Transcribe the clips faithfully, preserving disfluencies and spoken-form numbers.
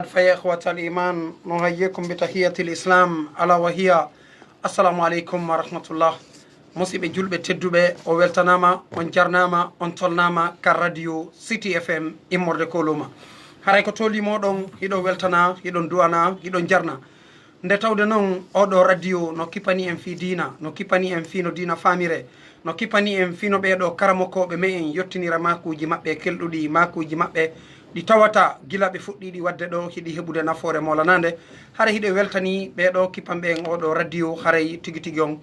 Fa ya ikhwatal iman, nuhayyikum bi tahiyatil islam, ala wa hiya, assalamu alaikum wa rahmatullah. Musiɓɓe julɓe tedduɓe, o weltanama, on jarnama, on tolnama ka radio City F M immorde koluma. Haray ko toli moɗon, hiɗo weltana, hiɗon du'ana, hiɗon jarna. Nde tawde non oɗo radio no kipani en fii diina, no kipani en fii no diina faamire, no kipani en fii no ɓeeɗo karamokoɓe me'en yottinira maakuuji maɓɓe kelɗuɗi, maakuuji maɓɓe ɗi tawata gila ɓe fuɗɗiɗi wadde ɗo hiɗi heɓude nafoore molanande. Haray hiɗe weltani ɓeeɗo kipanɓe en oɗo radio, haray tigi tigi on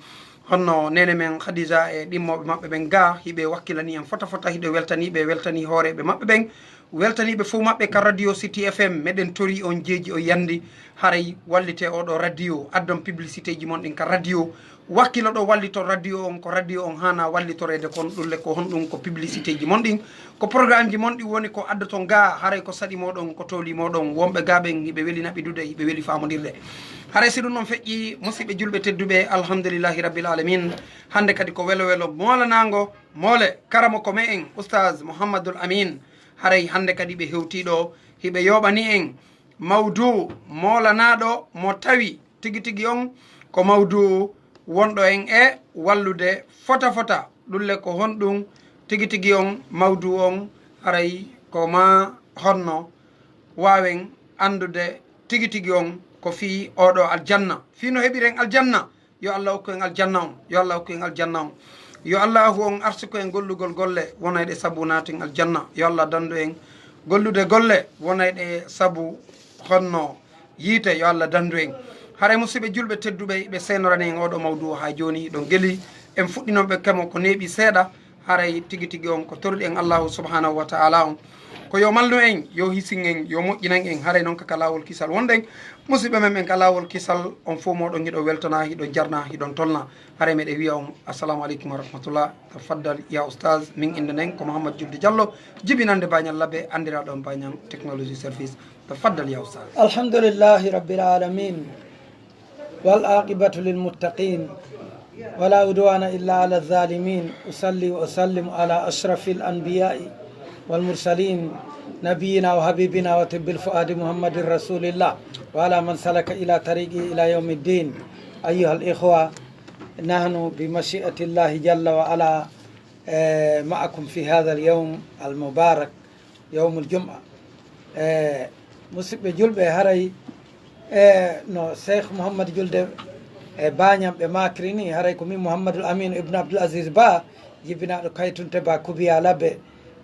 honno nene men Khadija e ɗimmoɓe maɓɓe ɓen ga hiɓe wakkilani en fota fota, hiɗe weltani ɓe, weltani hooreɓe maɓɓe ɓen, weltaniiɓe fof maɓɓe ka radio City F M. Meɗen tori on jeeji o yandi, haray wallite oɗo radio, addon publicité ji mon ɗin ka radio. Wakkilo ɗo wallito radio on, ko radio on hana wallitoreede kon. Ɗulle ko honɗum? Ko publicité ji mon ɗin, ko programme ji mon ɗin woni ko addoton ga. Haray ko saɗi moɗon, ko toli moɗon, wonɓe ga ɓen hiɓe weli naɓidude, hiɓe weli famondirde. Haray si ɗum ɗon feƴƴi, musiɓɓe julɓe tedduɓe, alhamdulillahi rabbil alamin. Hande kadi ko welo welo molanango, mole karamo ko me en Oustaz Mouhamadul Amin. Haray hande kadi ɓe hewtii ɗo, hiɓe yooɓani en mawduu moolanaaɗo mo tawi tigi tigi on ko mawduu wonɗo en e wallude fota fota. Ɗulle ko honɗum tigi tigi on mawduu on? Haray ko ma honno waawen anndude tigi tigi on ko fii oɗo aljanna, fii no heɓiren aljanna. Yo Allah hokku en aljanna on, yo Allah hokku en aljanna on. Yo Allahu on arsuku en gollugol golle wonayɗe sabu naaten aljanna. Yo Allah dandu en gollude golle wonayɗe sabu honno yiite. Yo Allah dandu en. Haray musiɓɓe julɓe tedduɓe, ɓe seenorani en oɗo mawduu haa jooni, ɗon geli en fuɗɗinoɓe kemo ko neeɓi seeɗa. Haray tigi tigi on ko torɗen Allahu subhanahu wa ta'ala on ko yo malnu en, yo hisin en, yo moƴƴinan en. Haray non ka, ka laawol kisal wonɗen. Musiɓɓe men ɓen ka laawol kisal, on fof moɗon hiɗo weltana, hiɗo jarna, hiɗon tolna. Haray meɗe wiya on, assalamu aleykum wa rahmatullah. Tafaddal ya oustaz, min innde nden ko Mouhammad Julde Diallo, jibinande Bañal Labbe, anndiraɗo on Bañal Technology Service. Tafaddal ya oustaz. Alhamdulillahi rabbil alamin. والعاقبة للمتقين، ولا عدوان إلا على الظالمين. أصلي وأسلم على أشرف الأنبياء والمرسلين، نبينا وحبيبنا وطب الفؤاد محمد رسول الله، وعلى من سلك إلى طريقه إلى يوم الدين. أيها الإخوة، نحن بمشيئة الله جل وعلا، آه، معكم في هذا اليوم المبارك. Yawmul Jum'a. E, musiɓɓe julɓe, haray, e, no Cheikh Mouhammad Julde e Bañam ɓe makri ni, haray ko min Mouhammadul Aminu Ibn Abdul Aziz Ba, jibinaaɗo Kaytunte Ba Kubiya Labbe,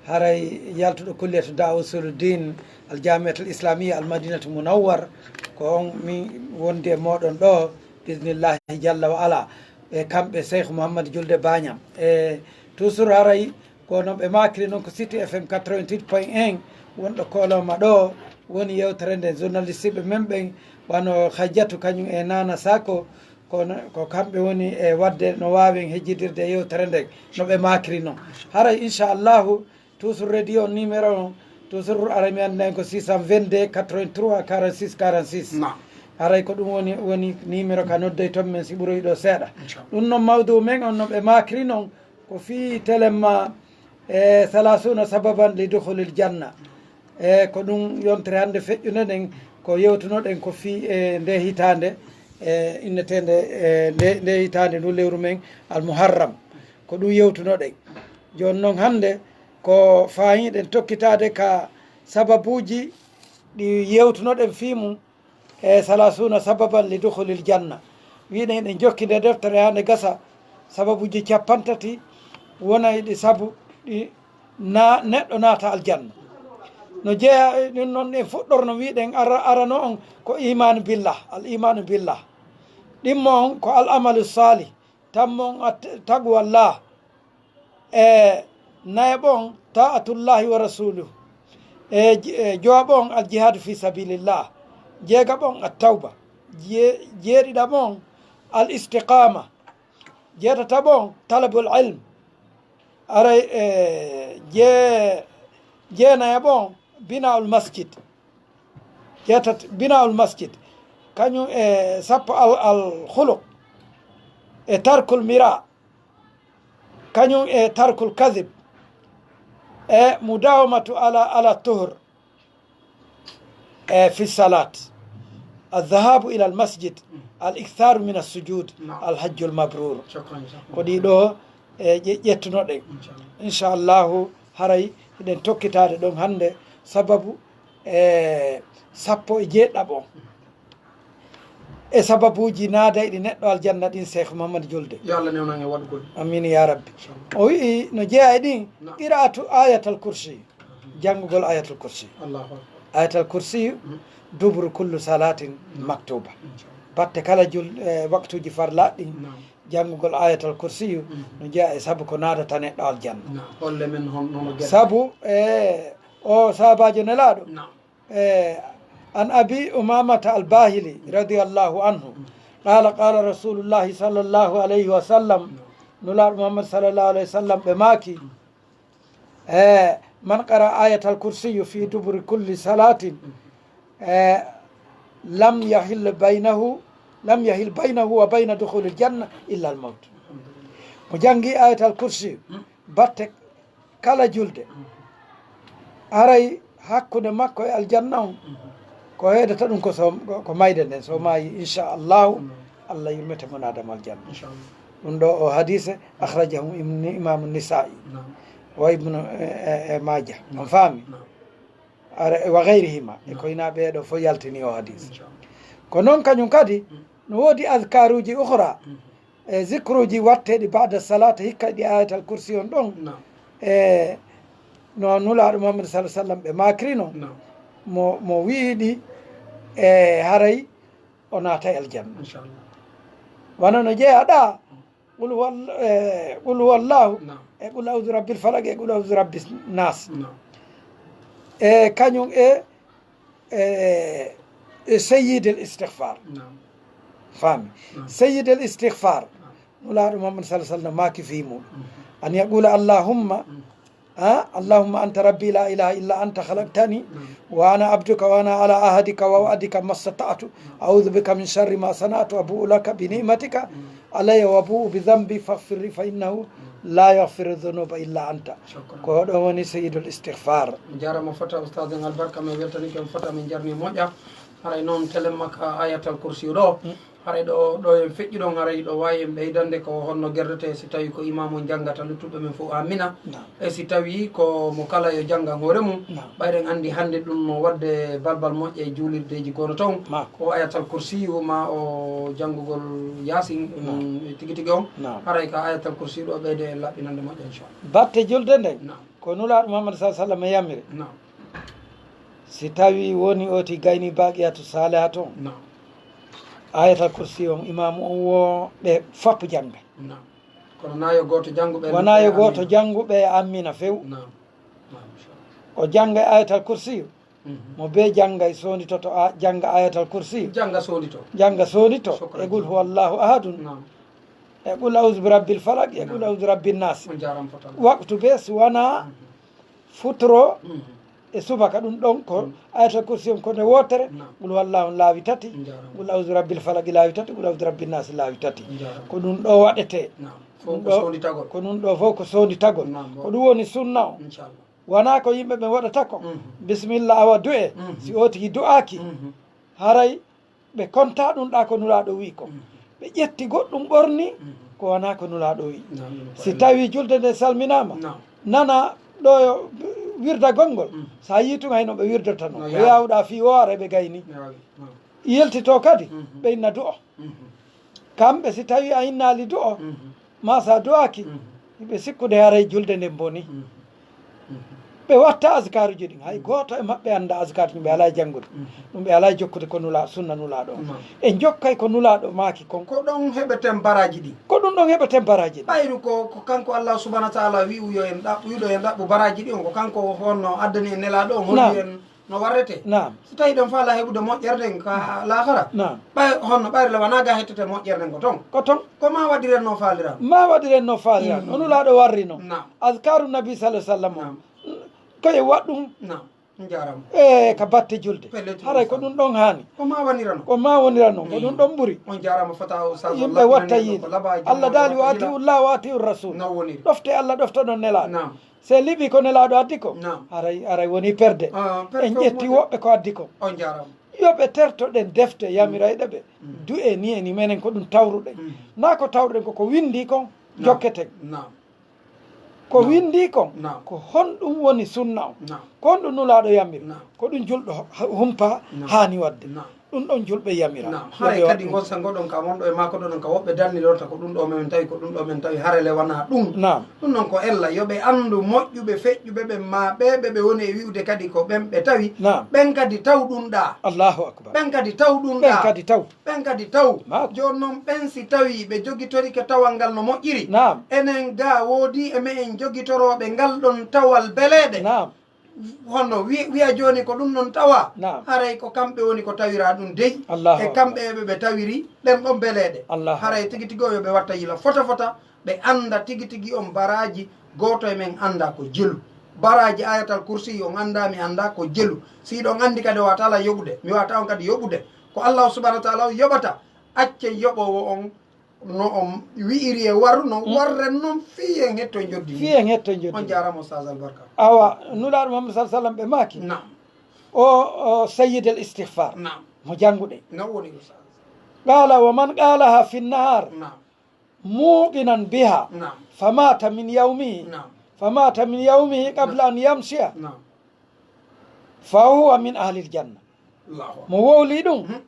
haray yaltuɗo kulliyatu Da'wa Usuluddin Al Jamiatul Islamiyya Al Madinatul Munawwar, ko on mi wondi e moɗon ɗo, bismillahi jalla wa ala. E kamɓe Cheikh Mouhammad Julde Bañam. E, toujours haray Ko no ɓe makri non ko City F M quatre-vingt-huit point un wonɗo koloma ɗo woni yewtere nden. Journaliste ɓe men ɓen wano Hajjatu kañum e Nana Sako, ko, ko kamɓe woni e wadde no waawen hejjidirde e yewtere nden no ɓe makri non. Haray inchallahu toujours radio on numéro on toujours ara mi anndi ko six cent vingt-deux quatre-vingt-trois quarante-six quarante-six. Haray ko ɗum woni, woni numéro ka noddoyton men si ɓuroyi ɗo seeɗa. Ɗum non mawdu men on no ɓe makri non. Ko fii telemma e salasuna sababan li dukhulil janna. E ko ɗum yontere hannde feƴƴunde ɗen ko yewtunoɗen ko fii e nde hitaande e inneteende e nde, nde hitaande ndu lewru men al muharram. Ko ɗum yewtunoɗen. Jooni noon hannde ko faayiɗen tokkitaade ka sababuuji ɗi yewtunoɗen fii mum. E salasuna sababan li dukhulil janna. Wiɗen eɗen jokki nde deftere haa nde gasa sababuuji capantati wona e ɗi sabu ɗi na neɗɗo naata aljanna. No jeeya e ɗum noon en fuɗɗorno wiɗen ara, arano on ko imanu billah, al imanu billah. Ɗimmo on ko al amalu salih, tammo on at-, taqwallah. E nayaɓo on taatullahi wa rasuluh. E j-, e jowaɓo on al jihadu fi sabilillah. Jeegaɓo on at tawba. Je-, jeeɗiɗaɓo on al istiqama. Jeetataɓo on talabul ilm. Aray e je-, jeenayaɓo on binaul masjid. Jeetat binaul masjid. Kañum e sappo al, al khuluq. E tarkul mira. Kañum e tarkul kadhib e mudawamatu ala, ala tuhur. e fi salat, aldhahabu ila almasjid, al iktharu min assujud, alhajju almabrur. Ko ɗi ɗo e ƴettunoɗen. Inchallahu haray hiɗen tokkitade ɗon hande sababu e sappo e jeeɗiɗaɓo on e sababuji naadayɗi neɗɗo aljanna ɗin, Cheikh Mouhamadou Julde. Yo Allah newnan en waɗugol. Amin ya rabbi. O wi'i no jeeya e ɗin, qira'atu ayatal kursi, janngugol ayatal kursi. Ayatal kursi duburu kullu salatin maktuba, batte kala jul e waktuji farlaaɗi ɗin, janngugol ayatal kursi no jeeya e sabu ko naadata neɗɗo aljanna. Sabu e o sahabajo nelaɗo e an abi umamata albahili radiyallahu anhu, qala qala rasulullahi sallallahu alayhi wa sallam, nulaɗo muhammad sallallahu alayhi wa sallam ɓe maaki, e man qara ayatal kursiyu fi duburi kulli salatin e lam yahil baynahu lam yahil baynahu wa bayna dukhulil janna illa al mawt. Mo jangi ayatal kursiyu batte kala julde, haray hakkunde makko e aljanna on ko heedata ɗum ko so ko mayde nden, so maayi inchallahu allah yurmete mo naadamo aljanna. Ɗum ɗo o hadise akhrajahu imamu nisa'i wa ibnu e maja, on faami? Ara wa gayrihima e koyna ɓeeɗo fof yaltini o hadise. Ko noon kañum kadi no woodi adkaruji ukhra e zikruji watteɗi bada salata hikka ɗi ayatal kursi on ɗon e no nulaɗo muhammad sala sallam ɓe makrino mo mo wiyiɗi e haray o naata e aljanna. Wano no jeeyaɗa qul huwallahu e qul audu rabbil falak e qul audu rabbi nas e kañum e e e seyidel istihfar. Faami? Seyidel istihfar nulaɗo muhammad sala sallam maaki fi muɗum an yaqula allahumma a allahumma anta rabbi la ilaha illa anta khalaqtani wa ana abduka wa ana ala ahadika wa wa'dika mastata'tu a'udhu bika min sharri ma sana'tu abu'u laka bi ni'matika alayya wa abu'u bi dhanbi faghfirli fa innahu la yaghfiru dhunuba illa anta. Ko ɗon woni seyidul istihfar. Jarama fota ustad en albarka, min weltanike on fota, min jarni moƴƴa. Haray noon telemma ka ayatal kursi ɗo haray ɗo ɗo en feƴƴi ɗon haray ɗo wawi en ɓeydande ko honno gerdete si tawi ko imamu janngata luttuɓe men fof amina. E si tawi ko mo kala yo janngan hoore mum. Ɓayren anndi hannde ɗum no waɗde balbal moƴƴa e juulirdeeji gono toon. O ayatal kursiyu ma o janngugol yaasin ɗum e tigi tigi on. Haray ka ayatal kursiyu ɗo ɓeyde en laɓɓinande moƴƴa inchallah. Batte julde nden ko nulaaɗo muhammad sa sallam e yamiri. Si tawi woni oti gayni baqiyatu salihat on ayatal kursi on imamu on wo ɓe fappu jannga. Kono na yo gooto janngu ɓe wona yo gooto janngu ɓe ammina few. O jannga e ayatal kursiyu mo be jannga e sonditoto jannga ayatal kursiyu jannga sondito jannga sondito e qul huwallahu ahadun e qul audu bi rabbil falak e qul audu bi rabbin nas. Waktu be si wona futuro e subaka ɗum ɗon ko ayatal kursi on ko nde wootere. Qul wallahu on laawi tati. Qul audu rabbil falaki laawi tati qul audu rabbin nasi laawi tati. Ko ɗum ɗo waɗete. Ko ɗum ɗo fof ko sonditagol. Ko ɗum ɗo fof ko sonditagol. Ko ɗum woni sunna o. Wona ko yimɓe ɓe waɗata ko bisimilla awa du'e si o tigi du'aki haray ɓe konta ɗum ɗa ko nulaaɗo wi ko ɓe ƴetti goɗɗum ɓorni ko wona ko nulaaɗo wi. Si tawi julde nde salminama nana ɗo wirdagol ngol sa yi tun hayno ɓe wirdotano ko yawɗa fi woore ɓe gayni yeltito kadi ɓe inna du'o. Kamɓe si tawi a innali du'o ma sa du'aki hiɓe sikkude haray julde nden boni. Ɓe watta askaruji ɗin hay goto e maɓɓe anda askar ɗum ɓe ala janngude ɗum ɓe ala jokkude ko nula sunna nulaɗo e jokkay ko nulaɗo maaki kon. Ko ɗon heɓeten baraji ɗin. Ko ɗum ɗon heɓeten baraji ɗin. Ɓayru ko ko kanko allah subahanahu wa taala wi'u yo en ɗaɓɓu wiɗo en ɗaɓɓu baraji ɗi on ko kanko honno addani en nelaɗo on holli en no warrete. Nam. Si tawi ɗon faala heɓude moƴƴere nden ka lahara ɓay honno ɓayre le wona ga hettete moƴƴere nden ko ton ko ton. Ko ma waɗiren no faaliran ma waɗiren no faaliran no nulaɗo warri non. Nam. Askaru nabi sallah sallam o koye waɗɗum. Nam. Jarama. E ka batte julde haray ko ɗum ɗon haani. Ko ma wonira non ko ɗum ɗon ɓuri. On jarama fota o yimɓe watta yiide allah daali wa atiu llah wa atiu rasul. Ɗofte allah ɗoftoɗon nelaɗo. Nam. Se liɓi ko Nelaaɗo addi ko, Naam. haray, haray woni perde. Ah, perde En ƴetti moƴƴo. woɓɓe ko addi ko. On jaaraama. Yo ɓe terto ɗen defte yamirayɗe ɓe. Mm. Du'e ni e ni menen ko ɗum tawruɗen. Mm. Na ko tawruɗen ko, ko windi kon Naam. jokketen. Naam. Ko Naam. windi kon, Naam. ko honɗum woni sunna on? Naam. Ko honɗum Nulaaɗo yamiri? Naam. Ko ɗum julɗo hu-, humpa Naam. haani waɗde. Naam. Ɗum ɗon julɓe yamira. Naam. Yo Haray ɓe kadi waɗ-, ngon sa ngoɗon ka wonɗo e maako ɗon ka woɓɓe dannilorta ko ɗum ɗo men tawi, ko ɗum ɗo men tawi, harale wonaa ɗum. Naam. Ɗum noon ko ella, yo ɓe anndu moƴƴuɓe, feƴƴuɓe ɓen, maa ɓe ɓe ɓe woni e wi'ude kadi ko ɓen ɓe tawi, Naam. ɓen kadi taw ɗum ɗaa. Allahu akbar. Ɓen kadi taw ɗum Ɓen ɗaa. kadi taw. Ɓen kadi taw. Maako. Jooni noon ɓen si tawii ɓe jogitorike tawal ngal no moƴƴiri, Naam. enen gaa woodii e me'en jogitorooɓe ngal ɗon tawal beleeɗe. Naam. Hono wi-, wi'a jooni ko ɗum ɗon tawa, Naam. haray ko kamɓe woni ko tawiraa ɗum dey. Allahu E akbar. kamɓe e ɓe ɓe tawiri ɗen ɗon beleeɗe. Allahu Haray akbar. tigi tigi o yo ɓe watta yila fota fota, ɓe annda tigi tigi on baraaji, gooto e men annda ko jelu. Baraaji Ayatal Kursi on annda, mi annda ko jelu. Si hiɗon anndi kadi o wata ala yoɓude, mi wata on kadi yoɓude. Ko Allahu subhanahu wa ta'ala on yoɓata, accen yoɓoowo on no on wi'iri e waru, no Mm. warren non fii en hetto njoddi Fii en hetto njoddi. On jaaraama, Ustaaz Albarka. Awa, Nulaaɗo Muhammad sallallahu alaihi wasallam ɓe maaki. Naam. O, o Sayyid al Istighfar. Naam. Mo jannguɗen. Ngam woni, Ustaaz. Qala, "Wa man qalaha fi nahar Naam. muqinan biha, Naam. famata min yawmihi, Naam. famata min yawmihi qabla Naam. an yamsiya, Naam. fa huwa min ahli al janna." Allahu akbar. Mo wowli ɗum, Mhm.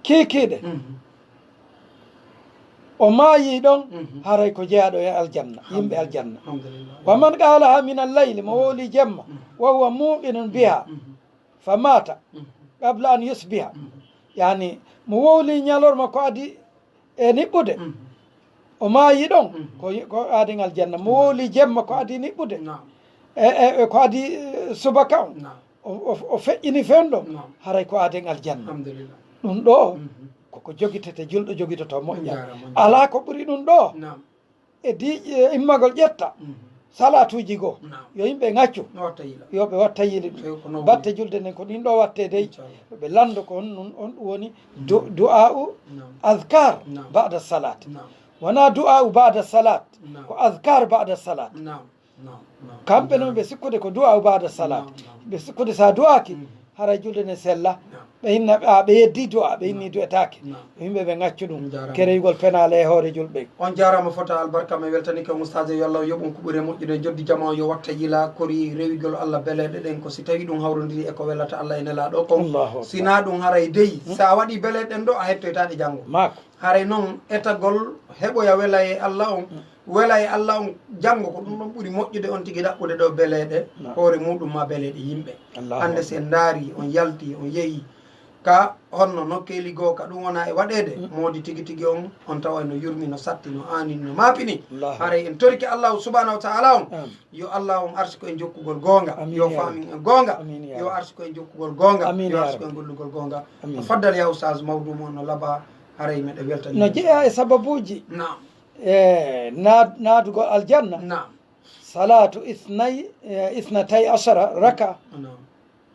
kiikiiɗe, Mhm. o maayi ɗon, Mhm. haray ko jeyaaɗo e aljanna, yimɓe aljanna. Alhamdulillah. Wa man qalaha min al-layli, mo wowli jemma, Mhm. wa huwa muqinun biha, Mhm. fa mata Mhm. qabla an yusbiha. Mhm. Yani, mo wowli ñalorma ko adi e niɓɓude, Mhm. o maayi ɗon, Mhm. ko, ko aadin aljanna. Mo wowli jemma ko adi niɓɓude, Naam. e, e, e ko adi, eh, subaka on. Naam. O, o, o feƴƴini fen ɗon, Naam. haray ko aaden aljanna. Alhamdulillah. Ɗum ɗo, Mhm. koko jogitete, julɗo jogitoto moƴƴa. On jaaraama, on jaaraama. Alaa ko ɓuri ɗum ɗo. Naam. E di-, e immagol ƴetta Mhm. salaatuuji goo. Naam. Yo yimɓe ŋaccu. No watta yila. Yo ɓe watta yili ɗum. Tawi ko noon Batte woni. julde nden ko ɗin ɗo watte dey. Inchallah. Yo ɓe lanndo ko on, on, on ɗum woni du-, Mhm. du'a'u Naam. azkar Naam. ba'da salat. Naam. Wonaa du'a'u ba'da salat. Naam. Ko azkar ba'da salat. Naam. Naam, naam. Kamɓe noon ɓe sikkude ko du'a o baada salat. Naam, naam. Ɓe sikkude so a du'aaki, Mm. haray julde nde sella. Naam. Ɓe inna, a, ɓe yeddi du'a, ɓe inni Naam. du'etaake. Naam. Ko yimɓe ɓe ngaccu ɗum. On jaaraama. Kereyugol penaale e hoore julɓe. On jaaraama fota albarka, mi weltanike on ustaas, yo Allah yoɓ on ko ɓuri moƴƴude. Joddi jama o yo watta yila kori rewigol Allah beleeɗe ɗen, ko si tawi ɗum hawrondiri e ko welata Allah e Nelaaɗo kon. Allahu akbar. Si naa ɗum haray dey, Mm. sa waɗi beleeɗe ɗen ɗo, a hettoytaade janngo. Maako. Haray noon etagol heɓoya wela e Allah on, Mm. wela e Allah on janngo ko ɗum ɗon ɓuri moƴƴude on tigi ɗaɓɓude ɗo beleeɗe Naam. hoore muɗum ma beleeɗe yimɓe. Allahu Hannde akbar. si en ndaari, on yalti, on yehi ka honno nokkeeli goo ka ɗum wona e waɗeede, Mm. moodi tigi tigi on, on tawa no yurmi, no satti, no aanini, no maapini. Allahu Haray en torike Allahu subhanahu wa ta'ala on, Am. yo Allah on arsiko en jokkugol goonga, Amiin yo yaa faamin Rabbi. en goonga, Amiin yaa yo Rabbi. arsiko en jokkugol goonga, Amiin yo yaa arsiko en Rabbi. gollugol goonga. Amiin. Tafaddal yaa ustaas, mawduu mo no laba, haray meɗe weltani. No jeyaa e sababuuji. Naam. E naat-, naatugol aljanna. Naam. Salaatu isnay-, e, isnatay ashara raka, Naam.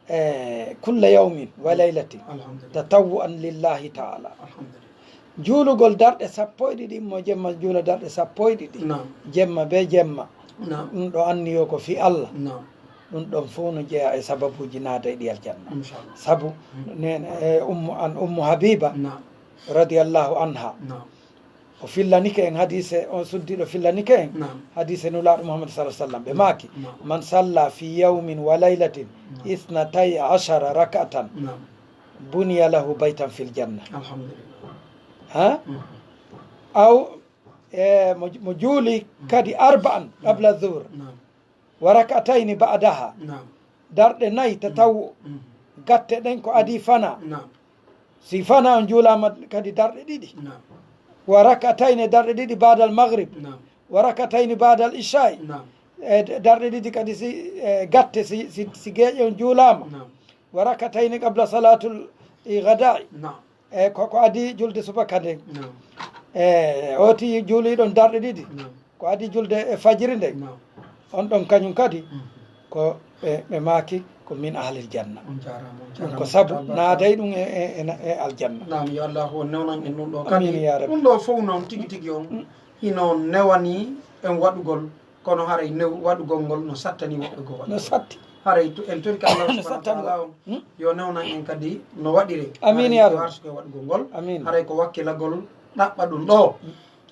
e, kulla yawmin wa laylatin. Alhamdulillah. Tatawwu'an lillahi ta'ala. Alhamdulillah. Juulugol darɗe sappo e ɗiɗi, mo jemma juula darɗe sappo e ɗiɗi. Naam. Jemma be jemma. Naam. Ɗum ɗo anniyo ko fii Allah. Naam. Ɗum ɗon fof no jeyaa e sababuuji naada e ɗi aljanna. Inchallah. Sabu, Mm. neen, e, Ummu, an Ummu Habiba, Naam. radiyallahu anha. Naam. O fillanike en hadiise, on suddiiɗo fillanike en Naam. hadiise Nulaaɗo Muhammad sallallahu alaihi wasallam. Ɓe maaki, Naam. "Man salla fi yawmin wa laylatin Naam. isnatay ashara rak'atan, Naam. buniya lahu baytan fil janna." Alhamdulillah. Ha? Mm. Aw, e, mo, mo juuli Mm. kadi arba'an Mm. qabla zuhr. Naam. Wa rak'atayni ba'daha. Naam. Darɗe nayi tatawwu. Mm. Gatte ɗen ko adii fana. Naam. Si fana on juulaama kadi darɗe ɗiɗi. Naam. Wa rak'atayni, darɗe ɗiɗi ba'dal maghrib. Naam. Wa rak'atayni ba'dal isha'i. Naam. E d-, darɗe ɗiɗi kadi si, e gatte si, si, si geeƴe on juulaama. Naam. Wa rak'atayni qabla salatul ghada'i. Naam. E ko, ko adii julde subaka nden. Naam. E oti juuliɗon darɗe ɗiɗi. Naam. Ko adii julde e fajiri nden. Naam. On ɗon kañum kadi Mm. ko ɓe, ɓe maaki ko min ahlil janna. On jaaraama, on Ɗum jaaraama. ko sabu Tabaraka. naaday ɗum e, e, e, e aljanna. Naam, yo Allahu on newnan en ɗum ɗo Amiin kadi. yaa Rabbi. Ɗum ɗo fof noon tigi tigi on Mm. hino newani en waɗugol Kono haray new waɗugol ngol no sattani woɓɓe goo waɗugol. No satti. Haray to-, en torike Allah No subhanahu wa sattani ta'ala on. Hmm? Yo newnan en kadi no waɗire. Amiin, haray ya yo Rabbi. Arsuko e waɗugol ngol. Amiin. Haray ko wakkilagol ɗaɓɓa ɗum ɗo.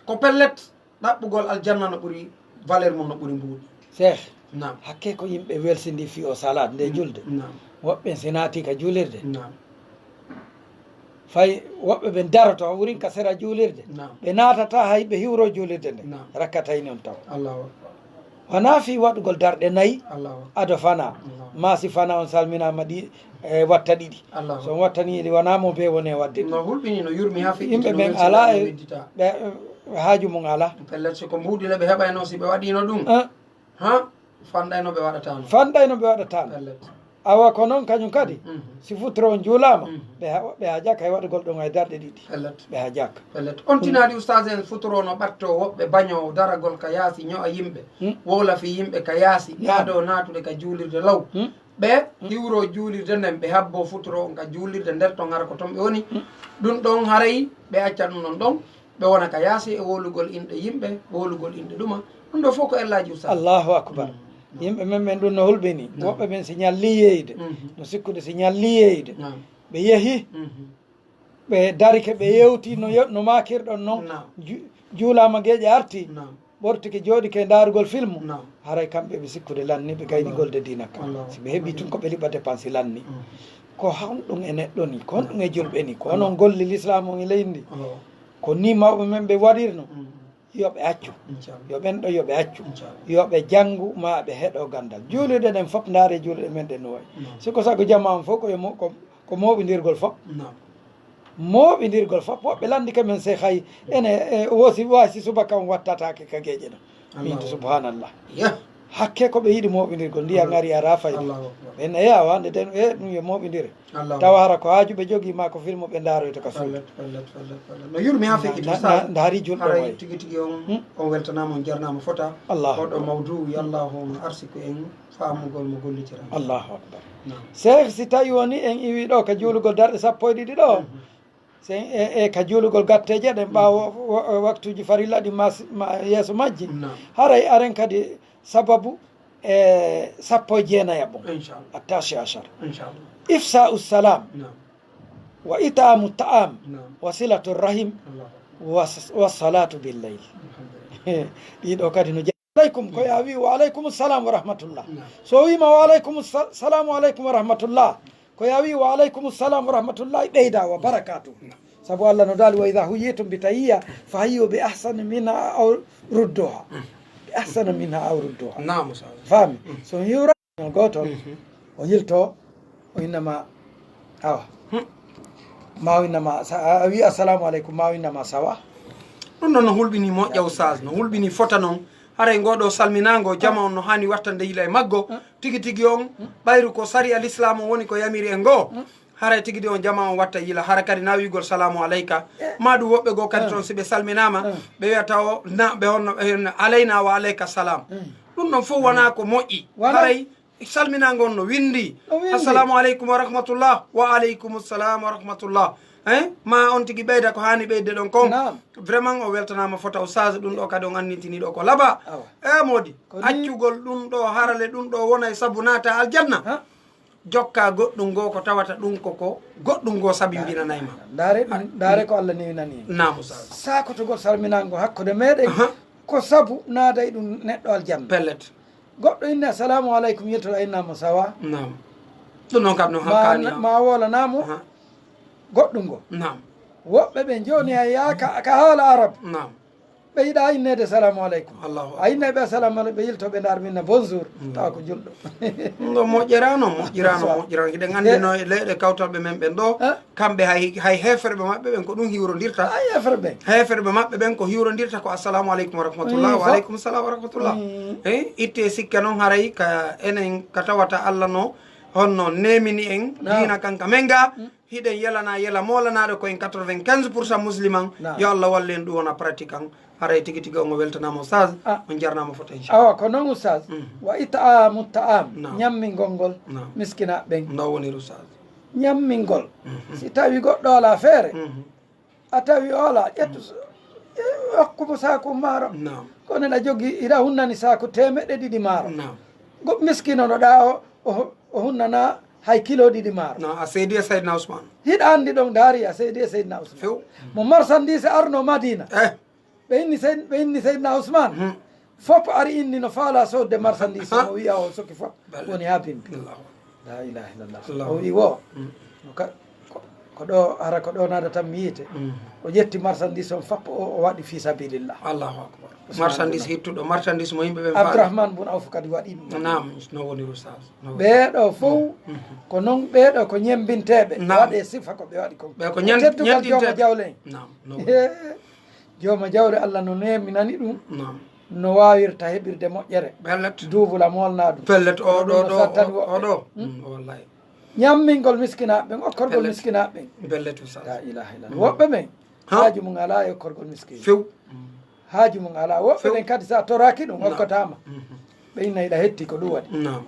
Ko pellet, ɗaɓɓugol aljanna no ɓuri valeur mum, no ɓuri mbuuɗi. Cheikh, Naam. Hakke ko yimɓe welsindi fii o salaat nde julde. Naam. Woɓɓe si naati ka juulirde. Naam. Fay woɓɓe ɓe daroto wurin ka sera juulirde. Naam. Ɓe naatata hay ɓe hiwro juulirde nde. Naam. Rakkatayni on taw. Allahu akbar. Wonaa fii waɗugol darɗe nayi. Allahu akbar. Ado fana. Allahu akbar. Maa si fana on salminaama ɗi, e watta ɗiɗi. Allahu akbar. So on wattani ɗi, wonaa mo bee woni e waɗde ɗum. No hulɓini, no yurmi haa feƴƴiti, yimɓe no ɓen welsinaa alaa no e weddita. Ɓe, e, haaju mum alaa. Pellet, so ko mbuuɗi le ɓe heɓayno si ɓe waɗino ɗum. Eh. Ha? Fanɗayno ɓe waɗataano. Fanɗayno ɓe waɗataano. Pellet. Awa ko noon kañum kadi, Mhm. si futuro on juulaama, Mhm. ɓe ha-, ɓe hajaaka e waɗugol ɗum hay darɗe ɗiɗi. Pellet. Ɓe hajaaka. Pellet. On tinaali ustaas en futuro no ɓatto woɓɓe baño daragol ka yaasi ño'a yimɓe, Hmm. wowla fii yimɓe ka yaasi, Naam. ɓe adoo naatude ka juulirde law. Hmm. Ɓe Hmm. hiwro juulirde nden, ɓe habbo futuro on ka juulirde nder ton hara ko ton ɓe woni. Hmm. Ɗum ɗon haray ɓe acca ɗum ɗon ɗon. Ɓe wona ka yaasi e wowlugol inɗe yimɓe, wowlugol inɗe ɗuma. Ɗum ɗo fof ko ellaaji ustaas. Allahu akbar. Mm. Yimɓe men ɓen ɗum no hulɓini. Mm. Woɓɓe ɓen si ñalli yeeyde, Mhm. no sikkude si ñalli yeeyde. Naam. Ɓe yehi, Mhm. ɓe darike, ɓe yewti no yo-, no maakirɗon noon. Naam. Ju-, juulaama geeƴe arti. Naam. Ɓortike jooɗike e ndaarugol filmu. Naam. Haray kamɓe ɓe sikkude lanni, ɓe gayni Allahu. Golde diina kan. Allahu. Si ɓe heɓi tun ko ɓe liɓa dépense lanni. Mm. Ko honɗum e neɗɗo ni? Ko honɗum e julɓe ni? Ko onon golli l'islam on e leydi ndi? Allahu. Ko ni mawɓe men ɓe waɗirno. Mm. Yo ɓe accu. Inchallah. Yo ɓen ɗo, yo ɓe accu. Inchallah. Yo ɓe janngu, ma ɓe heɗo ganndal. Juulirɗe ɗen fof, ndaare juulirɗe men ɗen no wayi. Mm. Si ko sago jama on fof ko yo mo-, ko, ko mooɓindirgol fof. Naam. Mooɓindirgol fof, woɓɓe lanndike men se hay ene, e, woosi, waasi subaka on wattataake ka geeƴe ɗo. Min to, Allahu akbar. Subhanallah. Yah. Hakke ko ɓe yiɗi mooɓindirgol, ndiyan Allahu. Ari a rafay. Allahu akbar. Ɓen e yawa, nde den, e, ɗum yo mooɓindire. Allahu. Tawa hara ko haaju ɓe jogii ma ko filmo ɓe ndaaroyta ka suudu. Pellet, pellet, pellet, pellet. No yurmi haa Na-, feƴƴiti na-, sa-, na-, ndaari julɓe haray wayi. Tigi tigi on, Hmm? On weltanaama, on jarnaama fota. Allahu Oɗo akbar. Mawdu, yo Allahu on arsiku en faamugol mo gollitira. Allahu akbar. Naam. Cheikh, si tawi woni en iwi ɗo ka juulugol darɗe sappo e ɗiɗi ɗo, Mhm. Sen e, e ka juulugol gatteeje ɗen ɓaawo wa-, waktuuji farilla ɗi mas-, ma-, yeeso majji. Naam. Haray aren kadi sababu e sappo e jeenayaɓo. Inchallah. Attache achar. Inchallah. Ifsa'u salam. Naam. Wa it'amu ta'am. Naam. Wa silatu rahim. Allah. Wa s-, wa salatu bil layl. Alhamdulillah. Ɗiɗo kadi no aleykum, ko ya wi wa aleykum salam wa rahmatullah. Naam. So wima wa aleykum sa-, salamu aleykum wa rahmatullah, ko ya wi wa aleykum salam wa rahmatullahi ɓeyda wa barakatuh. Naam. Sabu Allah no daali, "Wa idha huyyitum bi tahiyya fa hayyu bi ahsana minha aw rudduha." Bi ahsana minha aw rudduha. Naam, Ustaz. Faami? Mm. So on hiwra goto, Mhm. o yilto, o innama, awa. Hmm. Ma o innama, sa-, a wi assalamu aleykum, ma o innama sawa. Ɗum ɗon no hulɓini moƴƴa, Ustaz, no hulɓini fota noon. Haray ngo ɗo salminaango jama on no haani wattande yila e maggo. Tigi tigi on, ɓayru ko sariya Lislaam on woni ko yamiri en ngo. Haray tigi tigi on jama on watta yila, hara kadi na wi'ugol salaamu aleyka. Ma ɗum woɓɓe goo kadi toon si ɓe salminaama, ɓe wiyata o, na, ɓe honno, ɓe honno, alayna wa aleyka salaam. Ɗum ɗon fof wonaa ko moƴƴi. Wonaa. Haray salminaango on no winndi. No winndi. Assalamu aleykum wa rahmatullah. Wa aleykum salam wa rahmatullah. Hein? Ma on tigi ɓeyda ko haani ɓeyde ɗon kon. Naam. Vraiment o weltanaama fota Ustaz, ɗum ɗo kadi on anndintini ɗo ko laba. Awa. E moodi, ko ni accugol ɗum ɗo harale ɗum ɗo wona e sabu naata aljanna. Ha? Jokka goɗɗum ngoo ko tawata ɗum ko, ko goɗɗum ngoo sabimbinanay ma. Ndaare ɗum, ndaare ko Allah newinani en. Naam Ustaz. Sakotogol salminaango hakkunde meɗen. Aha. Ko sabu naada e ɗum neɗɗo aljanna. Pellet. Goɗɗo inni assalamu aleykum, yiltoɗa inna mo sawa. Naam. Ɗum noon kam no ma, hakkani ma wolana mo. Aha. Goɗɗum ngo. Naam. Woɓɓe ɓe jooni hay yaa ka, ka haala arab. Naam. Ɓe yiɗa inneede salamu aleykum. Allahu akbar. A innay ɓe assalamu aleykum, ɓe yilto ɓe ndaar minna bonjour. Mm. Tawa ko julɗo. Ngo moƴƴeraano, moƴƴeraano, moƴƴeraano. Hiɗen anndi no e leyɗe kawtalɓe men ɓen ɗo, kamɓe hay, hay heeferɓe maɓɓe ɓen ko ɗum hiwrondirta. Hay heeferɓe. Heeferɓe maɓɓe ɓen ko hiwrondirta ko assalamu aleykum wa rahmatullah, wa aleykum salam wa rahmatullah. Mm. Eh, itte sikke noon haray ka enen ka tawata Allah no honno nemini en diina kan ka men ga. Mm. Hiɗen yelana yela moolanaaɗo ko en quatre-vingt-quinze pour cent musulman. Naam. Yo Allah wallu en ɗum wona pratique an. Haray tigi tigi on o weltanaama Ustaz. Ah. On jarnaama fota inchallah. Awa, ko noon Ustaz. Mm. Wa it'amu ta'am. Naam. Ñammingol ngol. Naam. Miskinaaɓe ɓen. No woniri Ustaz. Ñammingol. Mhm. Si tawi goɗɗo alaa feere, mhm, a tawi o alaa, ƴettu s-, Hokku mo saaku maaro. Naam. Kono ina jogii, ina hunnani saaku teemeɗɗe ɗiɗi maaro. Naam. Go miskino no ɗaa o, o, o hunnana hay kilo ɗiɗi maaro. Naam, a seedi e Seydina Ousmane. Hiɗa anndi ɗon, ndaari a seedi e Seydina Ousmane. Few. Mo marchandise arno Madina. Eh. Ɓe inni Seyd-, ɓe inni Seydina Ousmane. Mhm. Fof ari inni no faala soodde marchandise, mo wiya o soki fof. Bale. Woni haa bimbi. Allahu. La ilaha illallah. Allahu. O wi wo. Mm. No ka-, ko, ko ɗo, hara ko ɗo naada tan mi yiite. Mm. O ƴetti marchandise on fappo o, o waɗi fi sabilillah. Allahu akbar. Usman Marchandise bin hittuɗo, marchandise mo yimɓe ɓen faala. Abdourahmane bun Awf kadi waɗi ɗum. Naam, no woni Oustaz. No woni. Ɓeeɗo fof, mm, ko non ɓeeɗo ko ñembinteeɓe. Naam. Waɗe sifa ko ɓe waɗi kon. Ɓe ko ñen-, teddungal ñembinteeɓe. Jooma jawle en. Naam, no woni. Jooma jawle Allah no neeminani ɗum. Naam. No waawirta heɓirde moƴƴere. Pellet. Duubula moolna ɗum. Pellet, o ɗo, ɗo, o ɗo. Mm. Mm, wallahi. Ñammingol miskinaaɓe ɓen, okkorgol miskinaaɓe ɓen. Pellet, Oustaz. La ilaha illallah. Mm. Woɓɓe ɓen, ha? Haaju mum alaa e okkorgol miskin. Few. Haaju mum alaa. Woɓɓe ɓen kadi, so a toraaki ɗum, okkotaama. Mhm. Ɓe inna hiɗa hetti ko ɗum waɗi. Naam.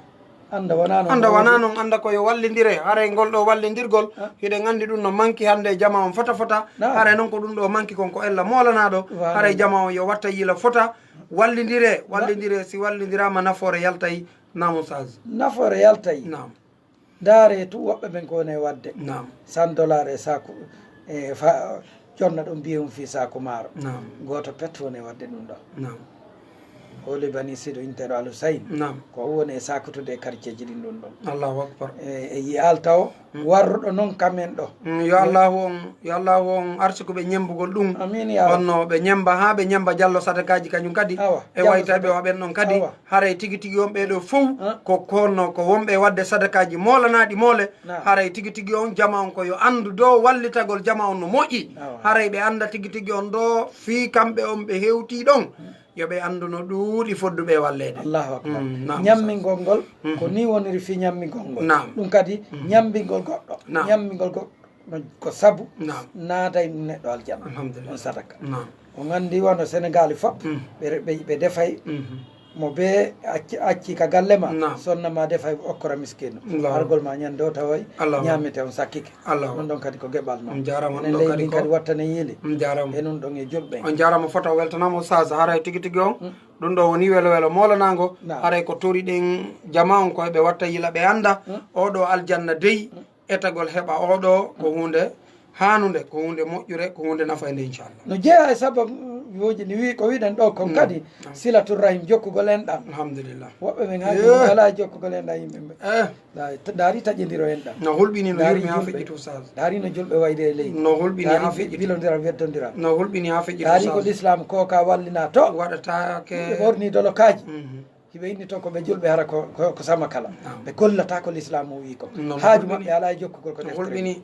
Annda wonaa noon. Annda wonaa noon, annda ko yo wallindire. Haray ngol ɗo wallindirgol, ah, hiɗen anndi ɗum no manki hannde e jama on fota fota. Naam. Haray noon ko ɗum ɗo manki kon ko ella moolanaaɗo. Voilà. Haray jama on yo watta yila fota. Wallindire, wallindire, si wallindiraama nafoore yaltay. Naam, Oustaz. Nafoore yaltay. Naam. Ndaare tu woɓɓe ɓen ko woni e waɗde. Naam. Cent dollars e saaku, e fa-, jonna ɗum mbiye um fii saaku maaro. Naam. Gooto pet woni e waɗde ɗum ɗo. Naam. O libani sido intero Al Hussein. Naam. Ko o woni e saakutude e quartier ji ɗin ɗum ɗon. Allahu akbar. E, e yiyal taw, mm, warruɗo noon kamen ɗo. Mm, yo Allahu on, yo Allahu on arsuku ɓe ñembugol ɗum. Amiin, ya Rabbi. Honno ɓe ñemba haa ɓe ñemba jallo sadakaaji kañum kadi. Awa, e jallo wayta ɓe sadaka. Waɓen ɗon kadi. Awa. Haray tigi tigi on ɓeeɗo fow, ah, ko konno ko wonɓe waɗde sadakaaji moolanaaɗi moole. Naam. Haray tigi tigi on jama on ko yo anndu do wallitagol jama on no moƴƴi. Awa. Haray ɓe annda tigi tigi on do fii kamɓe on ɓe hewtii ɗon. Mm. Yo ɓe anndu no ɗuuɗi fodduɓe e walleede. Allahu akbar. Mm, naam, Oustaz. Ñammingol ngol, mhm, ko ni woniri fii ñammingol ngol. Naam. Ɗum kadi, mhm, ñammingol goɗɗo. Naam. Ñammingol goɗɗo. No, ko sabu, naam, naatay ɗum neɗɗo aljanna. Alhamdulillah. On sadaka. Naam. On anndi wano Senegaali fof, mm, ɓe, ɓe, ɓe defay, mhm, mo bee acci, acci ka galle ma, naam, sonna ma defay okkora miskiino. Allahu. Hargol ma ñande o tawoy, Allahu, ñaamete on sakkike. Allahu. Ɗum ɗon kadi ko geɓal ma. On jaaraama. Enen ɗon leydi kadi ndin ko kadi wattane yiili. On jaaraama. E nun ɗon e julɓe. On jaaraama fota weltanaama Oustaz, haray tigi tigi on. Mm. Ɗum ɗo woni welo welo moolanaango. Naam. Haray ko tori ɗen jama on ko ɓe watta yila ɓe annda. Mm. Oɗo aljanna dey. Mm. Etagol heɓa oɗo ko huunde haanunde, ko huunde moƴƴure, ko huunde nafaynde, inchallah. No jeyaa e sababuuji ni wii ko wiɗen ɗo kon, mm, kadi, naam, silatul rahim, jokkugol enɗam. Alhamdulillah. Woɓɓe ɓen haa jooni, eh, alaa e jokkugol enɗam yimɓe ɓe. Eh. Ndaari, ndaari taƴindiro enɗam. No hulɓini, no yurmi haa feƴƴiti, Oustaz. Ndaari no julɓe wayde e leydi. No hulɓini haa feƴƴiti. Ndaari bilondiral, weddondiral. No hulɓini haa feƴƴiti, Oustaz. Ndaari ko l'islam ko ka wallina to. Waɗataake. Ɓe ɓorni dolokaaji. Mhm. Hiɓe inni toon ko ɓe julɓe, hara ko, ko, ko sama kala. Naam. Ɓe gollata ko l'islam o wii ko. No, no hulɓini. Haaju maɓɓe alaa e jokkugol ko deftere. No hulɓini.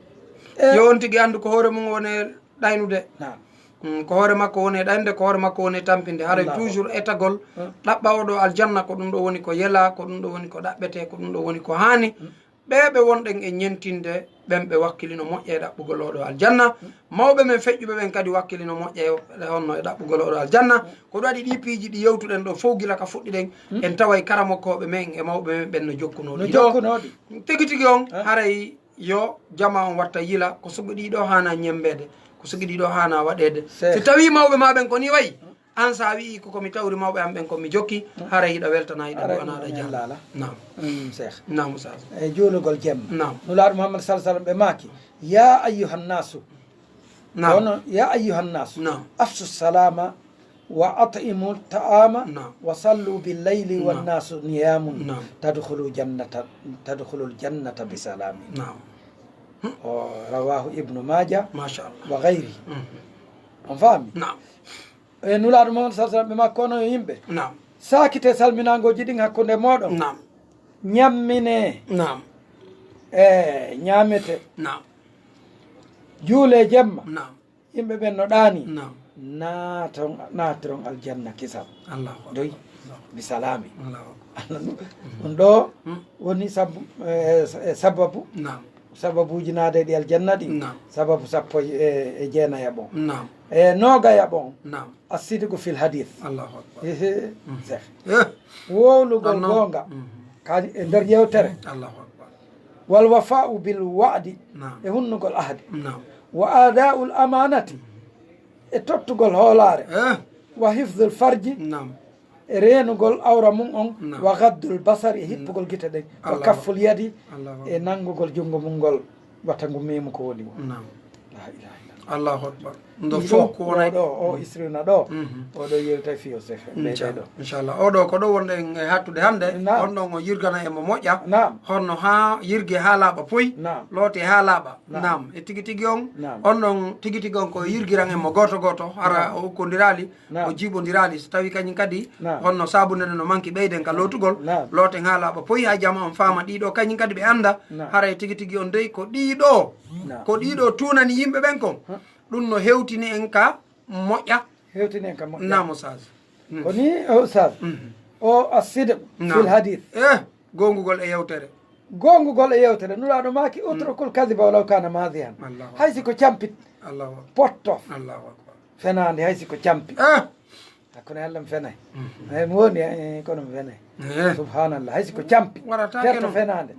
Eh. Yo on tigi anndu ko hoore mum woni e ɗaynude. Naam. Mm, ko hoore makko woni e ɗaynude, ko hoore makko woni e tampinde. Haray Allahu. Toujours etagol, mm, ɗaɓɓa oɗo aljanna, ko ɗum ɗo woni ko yelaa, ko ɗum ɗo woni ko ɗaɓɓetee, ko ɗum ɗo woni ko haani. Mm. Ɓee ɓe wonɗen e ñentinde, ɓen ɓe wakkilino moƴƴa e ɗaɓɓugol oɗo aljanna. Mm. Mawɓe men feƴƴuɓe ɓen kadi wakkilino moƴƴa e honno e ɗaɓɓugol oɗo aljanna. Mm. Ko ɗum waɗi ɗii piiji ɗi yewtuɗen ɗo fow gila ka fuɗɗiɗen, mm, en taway karamokooɓe men e mawɓe men ɓen no jokkunoo ɗi ɗo. No jokkunoo ɗi. Tigi tigi on, ah, haray yo jama on watta yila, ko sugu ɗii ɗo haana ñembeede, ko sugu ɗii ɗo haana waɗeede. Seeɗa. Si tawii mawɓe maa ɓen ko nii wayi, mm. Aan, so a wi'i ko, ko mi tawri mawɓe am ɓen, ko mi jokki, haray hiɗa weltana, hiɗa du'anaa, hiɗa ñaama. Naam. Mm, Seex. Naam, Oustaz. E juulugol jemma. Naam. Nulaaɗo Muhammad sallallahu alaihi wasallam ɓe maaki, "Ya ayyuhan nasu." Naam. Kono, "Ya ayyuhan nasu. Naam. Afsu salama wa at'imu ta'ama, naam, wa sallu bil layli, naam, wan nasu niyamun. Naam. Tadkhulu jannata, tadkhulul jannata bi salami." Naam. O rawahu Ibnu Maaja, masha Allah, wa ghayri. Mhm. On faami? Naam. E Nulaaɗo Muhammad sallallahu alaihi wasallam, ɓe maaki, "Kono yo yimɓe, naam, saakite salminaangooji ɗin hakkunde mooɗon. Naam. Ñammine. Naam. E ñaamete. Naam. Juule jemma. Naam. Yimɓe ɓen no ɗaani. Naam. Naaton, naatiron aljanna kisal." Allahu akbar. Doy. Allahu akbar. Bi salami. Allahu akbar. Allah nu-, mhm, ɗum ɗo, mm, woni sabu, e, e sababu. Naam. Sababuuji naade ɗi aljanna ɗi. Naam. Sababu sappo e, e jeenayaɓo. Naam. E noogayaɓo. Naam. As-sidqu fil hadith. Allahu akbar. Ehe. Mm. Seex. Eh. Wowlugol goonga. Mhm. Kadi e nder yewtere. Allahu akbar. Wal wafa'u bil wa'di. Naam. E hunnugol ahdi. Naam. Wa ada'ul amanati. E tottugol hoolaare. Eh. Wa hifdul farji. Naam. E reenugol awra mum on. Naam. Wa gaddul basar, e hippugol gite ɗen. Wa kafful yadi. E nanngugol junngo mum ngol, wata ngu meemu ko woni won. Naam. La ilaha illallah. Allahu akbar. Ndo fof ko wona ɗo, o isrina ɗo. Oɗo yewta fiyo sefe. Inchallah. Oɗo ko ɗo wonɗen e hattude hannde. Naam. On ɗon o yirgana e mo moƴƴa. Naam. Honno haa yirge haa laaɓa poy. Naam. Loote haa laaɓa. Naam. Naam. E tigi tigi on. Naam. On ɗon tigi tigi on ko yirgiran e mo gooto gooto. Hara o ukkondirali. Naam. O jiiɓondiraali, so tawii kañum kadi honno saabunde nde no manki ɓeyden ka lootugol, looten haa laaɓa poyi haa jama on faama ɗiɗo kañum kadi ɓe annda. Naam. Haray tigi tigi on dey ko ɗiɗo. Naam. Ko ɗiɗo tuunani yimɓe ɓen kon. Ɗum no hewtini en ka moƴƴa. Hewtini en ka moƴƴa. Naam, Oustaz. Ko ni, Oustaz. O assidiq fil hadith. Eh, goongugol e yewtere. Goongugol e yewtere. Nulaaɗo maaki, utrukul kadiba walaw kana madihan. Hay si ko campit. Allahu akbar. Potto. Allahu akbar. Fenaande hay si ko campi. Eh! Hakkunde Alla mi fenay. Ay mi woni, eh, kono mi fenay. Eh. Subhanallah. Hay si ko campi. Waɗata. Perto fenaande.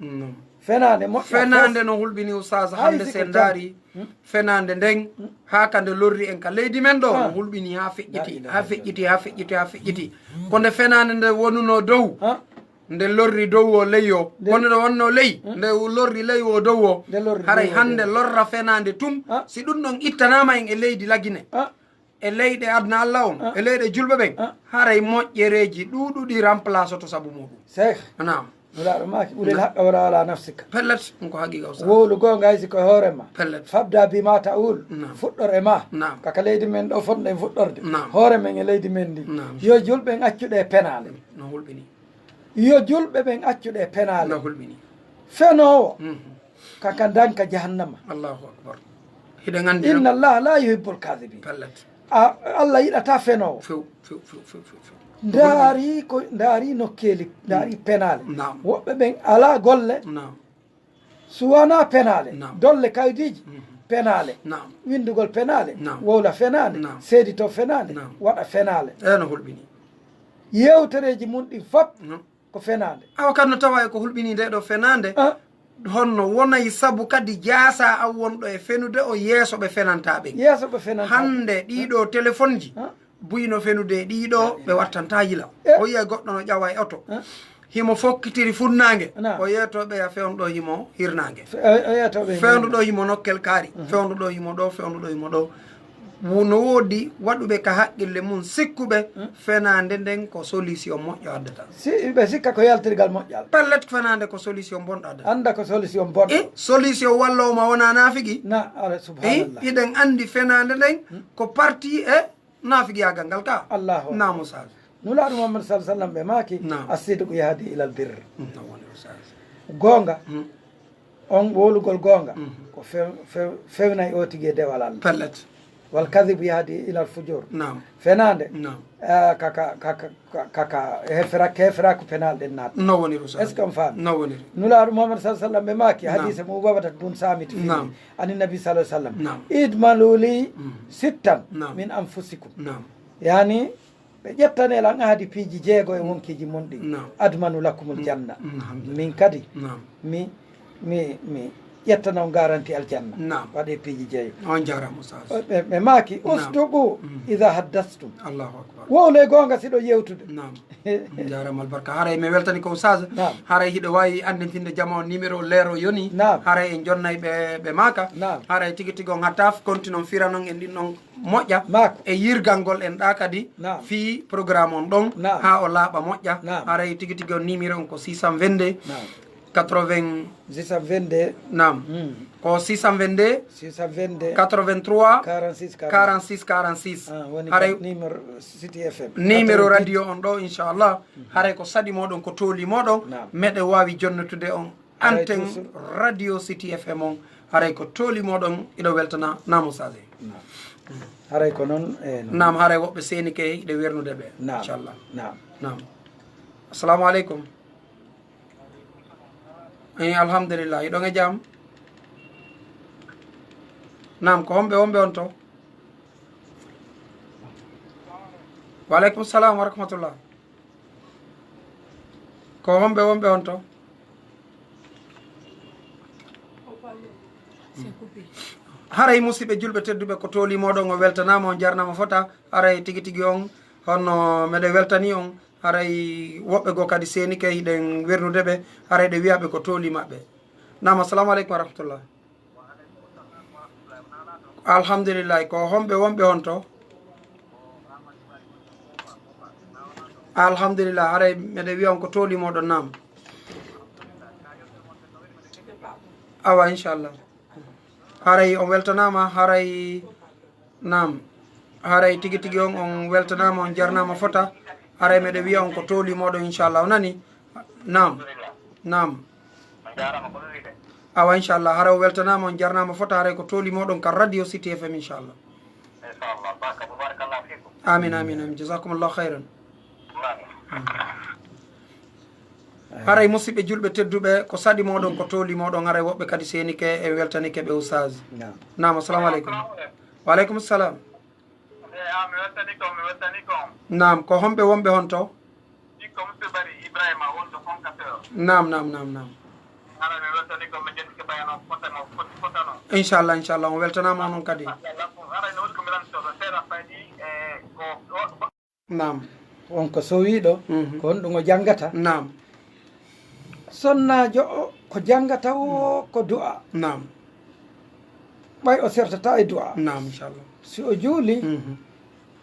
Fenaande moƴƴa. Fenaande no hulɓini Oustaz hannde si ko sen ndaari. Fenaande nden haa ka nde lorri en ka leydi men ɗo no hulɓini haa feƴƴiti, haa feƴƴiti, haa feƴƴiti, haa feƴƴiti. Ko nde fenaande nde wonunoo dow. Nde lorri dow o ley o. Kono nde wonno ley, nde lorri ley o dow o. Haray hannde lorra fenaande tun, si ɗum ɗon ittanaama en e leydi Lagine, e leyɗe aduna Alla on, e leyɗe julɓe ɓen, haray moƴƴereeji ɗuuɗuɗi remplace to sabu muɗum. Cheikh. Naam. Nulaaɗo maaki, ulil haqqa wala ala nafsika. Pellet, ɗum ko haqiqa Oustaz. Wowlu goonga hay si ko hoore ma. Pellet. Fabda bima ta'ul. Naam. Fuɗɗor e ma. Naam. Kaka leydi men ɗo fotno en fuɗɗorde. Naam. Hoore men e leydi men ndi. Naam. Yo julɓe en accuɗe e penaale. No hulɓini. Yo julɓe ɓen accuɗe e penaale. No hulɓini. Fenoowo, kanka ndanka jahannama. Allahu akbar. Hiɗen anndi. Inna Allaha la yuhibbul kadhibin. Pellet. A, Allah yiɗata fenoowo. Few, few, few. Ndaari ko, ndaari nokkeeli, ndaari penaale. Naam. Woɓɓe ɓen alaa golle. Naam. So wonaa penaale, dolle kaydiiji, penaale, winndugol penaale, wowla fenaande, seedito fenaande, waɗa fenaale. Eey, no hulɓini. Yeewtereeji mum ɗin fof ko fenaande. Awa kadi no tawa e ko hulɓini nde ɗo fenaande, honno wonay sabu kadi jaasaa an wonɗo e fenude o yeeso ɓe fenantaa ɓen? Yeeso ɓe fenantaa ɓen. Hannde ɗiɗo telefonji, buy no fenude e ɗiɗo ɓe wattantaa yila. O yiya goɗɗo no ƴawa e oto. Himo fokkitiri funnaange. O yeeto ɓeya fewndo himo hirnaange. Fewndo ɗo himo nokkel kaari. Fewndo ɗo himo ɗo, fewndo ɗo himo ɗo. No woodi waɗuɓe ka haqqille mum sikkuɓe fenaande nden ko solution moƴƴo addata. Si ɓe sikka ko yaltirgal moƴƴal. Pellet, fenaande ko solution bonɗo addata. Annda ko solution bonɗo. E solution wallowo ma wona naafigi. Na, ala subhanallah. Hiɗen anndi fenaande nden ko parti e naafigiyaagal ngal ka. Allahu akbar. Naam, Oustaz. Nulaaɗo Muhammad sallallahu alaihi wasallam ɓe maaki, naam, "As-sidqu yahdi ilal birr." No woni, Oustaz. Goonga, on wowlugol goonga, ko few-, few-, fewnay o tigi e dewal Allah. Pellet. "Wal kadhibu yahdi ilal fujur." Naam. Fenaande, naam, ah, kaka, kaka, kaka, hefera-, hefera ko penal ɗen naata. No woni, Oustaz. Est-ce que on faami? No woni. Nulaaɗo Muhammad sallallahu alaihi wasallam ɓe maaki, naam, hadise mo Ubabatat bun Samit fini. Naam. Ani Nabi sallallahu alaihi wasallam. Naam. "Idmanu li sittan min anfusikum." Naam. Yani, ɓe ƴettane lan ahadi piiji jeego e wonkiiji mon ɗin. Naam. "Admanu lakumul janna." Alhamdulillah. Min kadi, naam, mi, mi, mi ƴettana on garanti aljanna. Naam. Waɗe piiji jeego. On jaaraama, Oustaz. Ɓe, ɓe maaki, naam, "Usduqu idha haddastum." Allahu akbar. Wowle goonga si ɗo yewtude. Naam. Jaaraama albarka. Haray mi weltani ko Oustaz. Naam. Haray hiɗo waawi anndintinde jama on numéro leero yoni. Naam. Haray en jonnay ɓe, ɓe maaka. Naam. Haray tigi tigi on hattaaf kontinon firanon en ɗin on moƴƴa. Maako. E yirgangol en ɗa kadi. Naam. Fii programme on ɗon. Naam. Haa o laaɓa moƴƴa. Naam. Haray tigi tigi on numéro on ko six cent vingt-deux. Naam. Quatre-vingts. Six cent vingt-deux. Naam. Hmm. Ko six cent vingt-deux. Six cent vingt-deux. Quatre-vingt-trois. Quarante-six, quarante-six. Quarante-six, quarante-six. Ah, woni haray numéro City F M. Numéro quatre-vingt-huit. Radio on ɗo, inchallah. Haray ko saɗi moɗon, ko tooli moɗon, naam, meɗen waawi jonnotude on. Haray antenne toujours. Radio City F M on, haray ko tooli moɗon, iɗo weltana Naam Oustaz. Naam. Haray ko noon, eh, noon. Naam, haray woɓɓe seenike iɗe wernude ɓe. Naam. Inchallah. Naam. Naam. Assalamu aleykum. Eh, alhamdulillah. Iɗon e jam? Naam, ko homɓe wonɓe on to? Wa aleykum salam wa rahmatullah. Ko homɓe wonɓe on to? C'est coupé. Haray, musidɓe julɓe tedduɓe, ko tooli mooɗon, o weltanaama, on jarnaama fota. Haray tigi tigi on, honno meɗen weltani on, haray woɓɓe goo kadi seenike, hiɗen wernude ɓe, haray ɗe wiya ɓe ko tooli maɓɓe. Naam, assalamu aleykum wa rahmatullah. Alhamdulillahi, ko homɓe wonɓe honto? Alhamdulillah, haray meɗen wiya on ko tooli mooɗon, naam. Awa, inchallah. Haray on weltanaama, haray, naam. Haray tigi tigi on, on weltanaama, on jarnaama fota. Haray meɗen wiya on ko tooli mooɗon, inchallah. O nani? Naam. Naam. On jaaraama, ko ɗum wiyde. Awa, inchallah. Haray o weltanaama, on jarnaama fota. Haray ko tooli mooɗon ka Radio City F M, inchallah. Inchallah. Baraka, barakallahu fikum. Amin, amin, amin. Jazakumullahu khairan. Amin. Haray, musidɓe julɓe tedduɓe, ko saɗi mooɗon, ko tooli mooɗon, haray woɓɓe kadi seenike, en weltanike ɓe, Oustaz. Naam. Naam, assalamu aleykum. Assalamu aleykum. Wa aleykum salam. Eh, ah, mi weltani kon, mi weltani kon. Naam, ko homɓe wonɓe honto? Ɗi ko Monsieur Bari Ibrahima wonɗo Fonkateur. Naam, naam, naam, naam. Haray mi weltani kon, mi jentike bayano fotano, foti fotano. Inchallah, inchallah, on weltanaama onon kadi. Haray no woni ko mi lannditoo ɗo seeɗa faydi, eh, ko, ko Naam. On ko sowiiɗo, Mhm. ko honɗum o janngata? Naam. Sonnaajo o, ko janngata o, ko du'a. Naam. Ɓay o sertata e du'a. Naam, inchallah. Si o juuli, Mhm.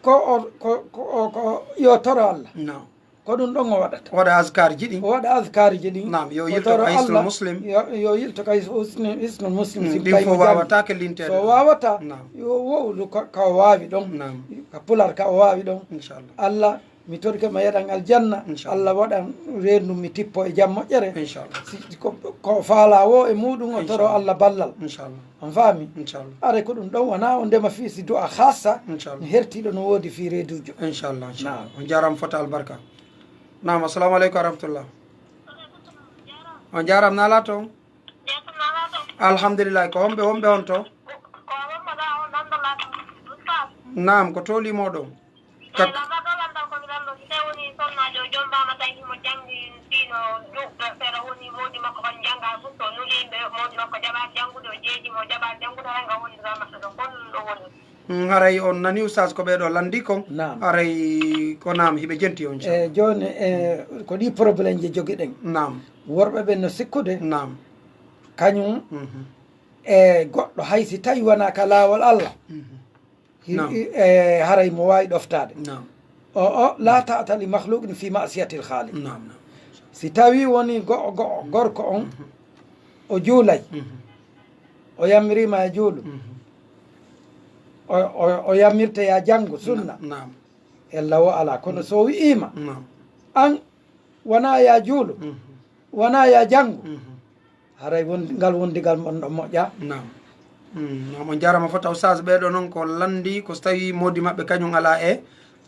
ko o, ko, ko o, ko yo toro Allah. Naam. Ko ɗum ɗon o waɗata. O waɗa azkarji ɗin. O waɗa azkarji ɗin. Naam, yo O yilto toro ka Hisnul Allah, Muslim. yo, yo yilto ka His-, Husni-, Hisnul Muslim, Mm, si ɗin tawi fof mo janngi. Waawata ke linteede. So o waawata, Naam. yo wowlu ka, ka o waawi ɗon. Naam. Ka pular ka o waawi ɗon. Inchallah. Allah, mi torike ma yeɗan aljanna. Inchallah. Allah waɗan reendu mi tippo e jam moƴƴere. Inchallah. Si, ko, ko faala wo e muɗum o toro Inchallah. Allah ballal. Inchallah. On faami? Inchallah. Are ko ɗum ɗon wona o ndema fii si du'a khassa. Inchallah. Mi hertiiɗo no woodi fii reeduujo. Inchallah, inchallah. Naam. On jaaraama fota albarka. Naam, assalamu aleykum wa rahmatullah. On jaaraama, naalaa toon? Alhamdulillah, ko homɓe wonɓe on to? Naam, ko tooli mooɗon? Ka- Mm, haray on nani, Oustaz, ko ɓee ɗoo lanndii kon? Naam. Haray ko naam, hiɓe jenti on, inchallah. E jooni, e ko ɗii problème je jogiɗen. Naam. Worɓe ɓen no sikkude. Naam. Kañum Mhm. e goɗɗo, hay si tawi wonaa ka laawol Allah. Mhm. Hi-, Naam. i-, e haray mo waawi ɗoftaade. Naam. O, o, la ta'ata li makhluqin fi ma'siyatil khaliq. Naam, naam. Si tawi woni go-, go-, gorko on, Mhm. o juulay, Mhm. o yamiriima e juulu. Mhm. O, o, o yamirte ya janngu sunna. Na-, naam. Ella wo alaa. Kono so o wi'iima, Naam. an wonaa ya juulu, Mhm. wonaa ya janngu, Mhm. haray won-, ngal wondigal mon ɗon moƴƴaa. Naam. Mm, naam, on jaaraama fota, Oustaz. Ɓee ɗoo noon ko lanndii, ko so tawii moodi maɓɓe kañum alaa e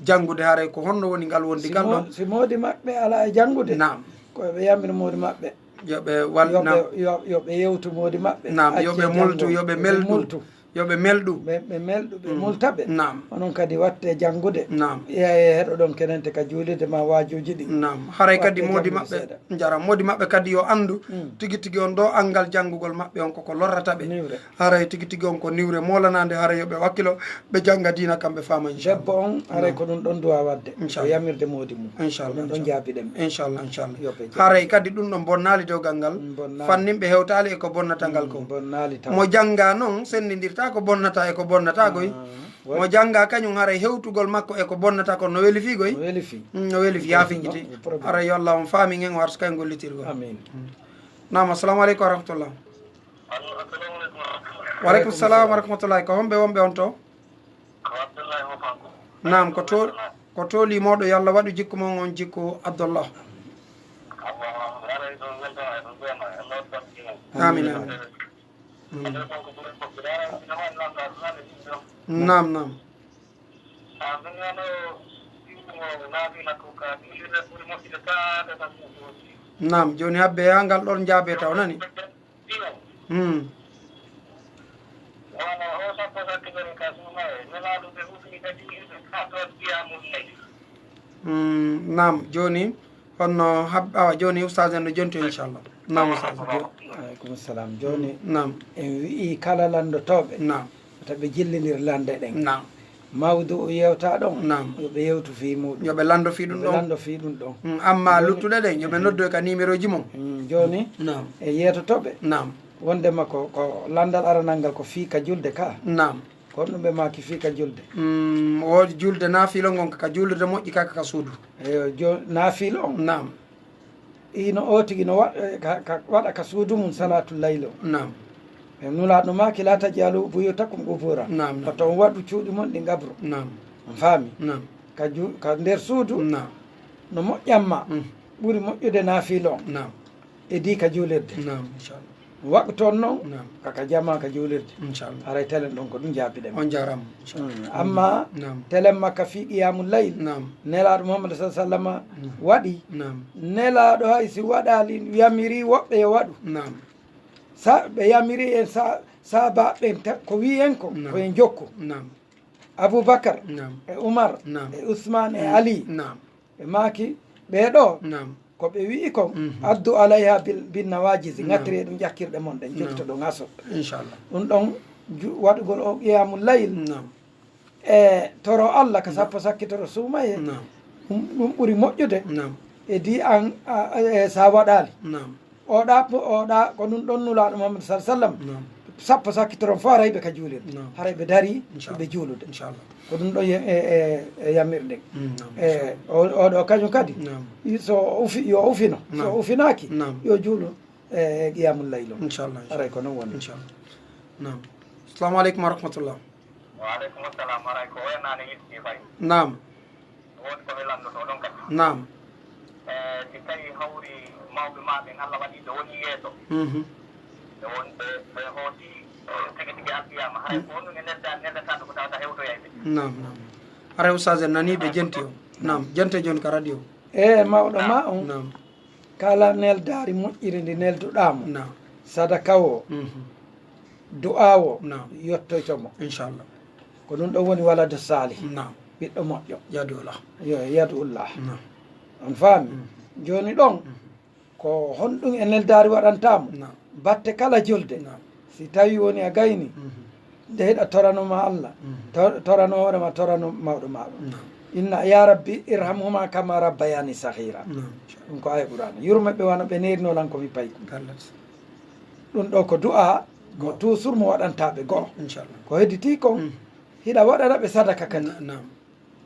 janngude, haray ko honno woni ngal Si wondigal mo-, ɗon? si moodi maɓɓe alaa e janngude, Naam. ko ɓe yamir moodi maɓɓe. Yo ɓe wal-, Yo ɓe, naam. yo, yo ɓe yewtu moodi maɓɓe. Naam, yo Accee ɓe moltu, janngo, yo ɓe yo ɓe melɗu. moltu. Yo ɓe melɗu. Ɓe, ɓe melɗu, ɓe Mm. multa ɓe. Naam. Onon kadi watte janngude. Naam. Yeeye heɗoɗon kenente ka juulirde ma waajuuji ɗin. Naam. Haray kadi Watte moodi janngude maɓɓe, seeɗa. Njaram, moodi maɓɓe kadi yo anndu Mm. tigi tigi on ɗoo anngal janngugol maɓɓe on koko lorrata ɓe. Niwre. Haray tigi tigi on ko niwre moolanaande, haray yo ɓe wakkilo, ɓe jannga diina kam ɓe faama, inchallah. Debbo on, haray Naam. ko ɗum ɗon duwa waɗde. Inchallah. Ko yamirde moodi mum. Inchallah, Ko ɗum ɗon inchallah. jaabiɗen ɓe. Inchallah, inchallah. Yo ɓe janngu. Haray kadi ɗum ɗon bonnaali dewgal ngal. Mm, bonnaali. Fannin ɓe hewtaali e ko bonnata ngal Mm, ko. bonnaali taw. Mo jannga noon, senndidirta ko bonnata e ko bonnata goy. Ah, Mo jannga kañum haray hewtugol makko e ko bonnata kon no weli fii goy? No weli fii. Mm, no weli fii, yaa fiñƴiti. No, no problème. Haray yo Allah on faami ngen, o arsuka en gollitirgol. Amiin. Mm. Naam, assalamu aleykum wa rahmatullah. Allo, assalamu aleykum wa rahmatullah. Wa aleykum salam wa rahmatullah. Ko homɓe wonɓe on to? Ko Abdullahi Mofanko. Naam, ko to-, ko tooli mooɗo, yo Allah waɗu jikku mon on jikku Abdullah. Amin, amin. Mm. Naam, naam. Naam, jooni habbe haa ngal ɗon njaabe taw nani. Hmm. Hmm, naam, jooni honno hab-, awa, jooni ustaas en no jonti, inchallah. Naam, ustaas, jo-, Aleykum salam. Jooni, naam, en wi'i kala lanndotooɓe, naam, wota ɓe jillindir lannde ɗen. Naam. Mawdu'u yewta ɗon, naam, yo ɓe yewtu fii muuɗum. Yo ɓe lanndo fii ɗum ɗon. Yo ɓe lanndo fii ɗum ɗon. Mm, amma jooni, luttuɗe ɗen, yo ɓe noddoy ka nimerooji mon. Mm, jooni, naam, e yeetotoɓe. Naam. Wondema ko, ko lanndal aranal ngal ko fii ka julde ka. Naam. Ko honɗum ɓe maaki fii ka julde? Mm, wo julde naafilo ngon ka, ka juulirde moƴƴi ka, ka, ka suudu. Eyo, jo-, naafilo on. Naam. Ino o tigi no wa-, eh, ka, ka waɗa ka suudu mum salaatul layli on. Naam. E Nulaaɗo maaki, "Laa taj'alu buyuutakum qubuura." Naam, naam. Wota on waɗu cuuɗi mon ɗi qabru. Naam. On faami? Naam. Ka ju-, ka nder suudu, naam, no moƴƴan ma, mm, ɓuri moƴƴude naafilo on. Naam. E di ka juulirde. Naam, inchallah. Waɗu toon non, naam, ka, ka jamaa ka juulirde. Inchallah. Haray telen ɗon ko ɗum jaabiɗen. On jaaraama. Mm, amma, naam, telen makka fii qiyamul layl, naam, Nelaaɗo Muhammad sallallahu alaihi wasallam, naam, waɗi. Naam. Nelaaɗo hay si waɗaali, yamiri woɓɓe yo waɗu. Naam. Sa-, ɓe yamiri en sa-, sahabaaɓe ɓen ta-, ko wi'i en ko, naam, ko en jokku. Naam. Abubakar, naam, e Umar, naam, e Usman, e, mm, Ali. Naam. Ɓe maaki, ɓee ɗoo, naam, ko ɓe wi'i kon, mhm, addu alayha bil, bin nawajizi, naam, ŋattiri e ɗum ƴakkirɗe mon ɗen, naam, jokkoto ɗo ŋaso. Inchallah. Ɗum ɗon ju-, waɗugol o qiyamul layl. Naam. E toro Allah ka, naam, sappo sakkitoro suumaye. Naam. Ɗum, ɗum ɓuri moƴƴude. Naam. E di an, a, a, e sa waɗaali. Naam. Oɗa, oɗa, ko ɗum ɗon Nulaaɗo Muhammad sallallahu alaihi wasallam. Naam. Sappo sakkitoron fof haray ɓe ka juulirde. Naam. Haray ɓe darii, inchallah, ɓe juulude. Inchallah. Ko ɗum ɗon ye-, e, e, e yamirɗen. Mm, naam, e, inchallah. O, oɗo kañum kadi. Naam. I-, so o ufi-, yo ufino. So, naam, ufinaaki, naam, yo juulu, e, e qiyamul layl on. Inchallah, inchallah. Haray ko noon woni. Inchallah. Naam. Assalamu alaikum wa rahmatullah. Wa alaikum assalam. Haray ko wayanaa ne yiɗi fay. Naam. Woodi ko mi lanndotoo ɗon kadi. Naam. E, si tawii hawri mawɓe maa ɓen, Allah waɗi ɓe woni yeeso. Mhm. Ɓe won, ɓe, ɓe hooti, e, tigi tigi alqiyaama. Haray, mm, ko honɗum e nelda-, neldataɓe ko tawata hewtoyay ɓe? Naam, naam. Haray Oustaz en nanii ɓe jenti o. Naam, jente jooni ka radio. E, mawɗo, naam, maa on. Naam. Kala neldaari moƴƴiri ndi nelduɗaa mo. Naam. Sadaka o. Mhm. Du'a o, naam, yottoyto mo. Inchallah. Ko ɗum ɗon woni waladu salih. Naam. Ɓiɗɗo moƴƴo. Yadullah. Yo, yadullah. Naam. On faami? Mm. Jooni ɗon, mm, ko honɗum e neldaari waɗanta mo? Naam. Batte kala julde. Naam. Si tawi woni a gayni, mhm, nde hiɗa torano ma Allah, mhm, to-, torano hoore ma, torano mawɗo ma ɗum. Naam. Inna, ya Rabbi, irhamhuma kama rabbayani saghira. Naam. Ɗum ko aya Qur'aana. Yurme ɓe wano ɓe neerino lan ko mi payi. Gallat. Ɗum ɗo ko du'a mo, go'o, toujours mo waɗanta ɓe go'o. Inchallah. Ko hedditi kon, mm, hiɗa waɗana ɓe sadaka kadi. Na-, naam.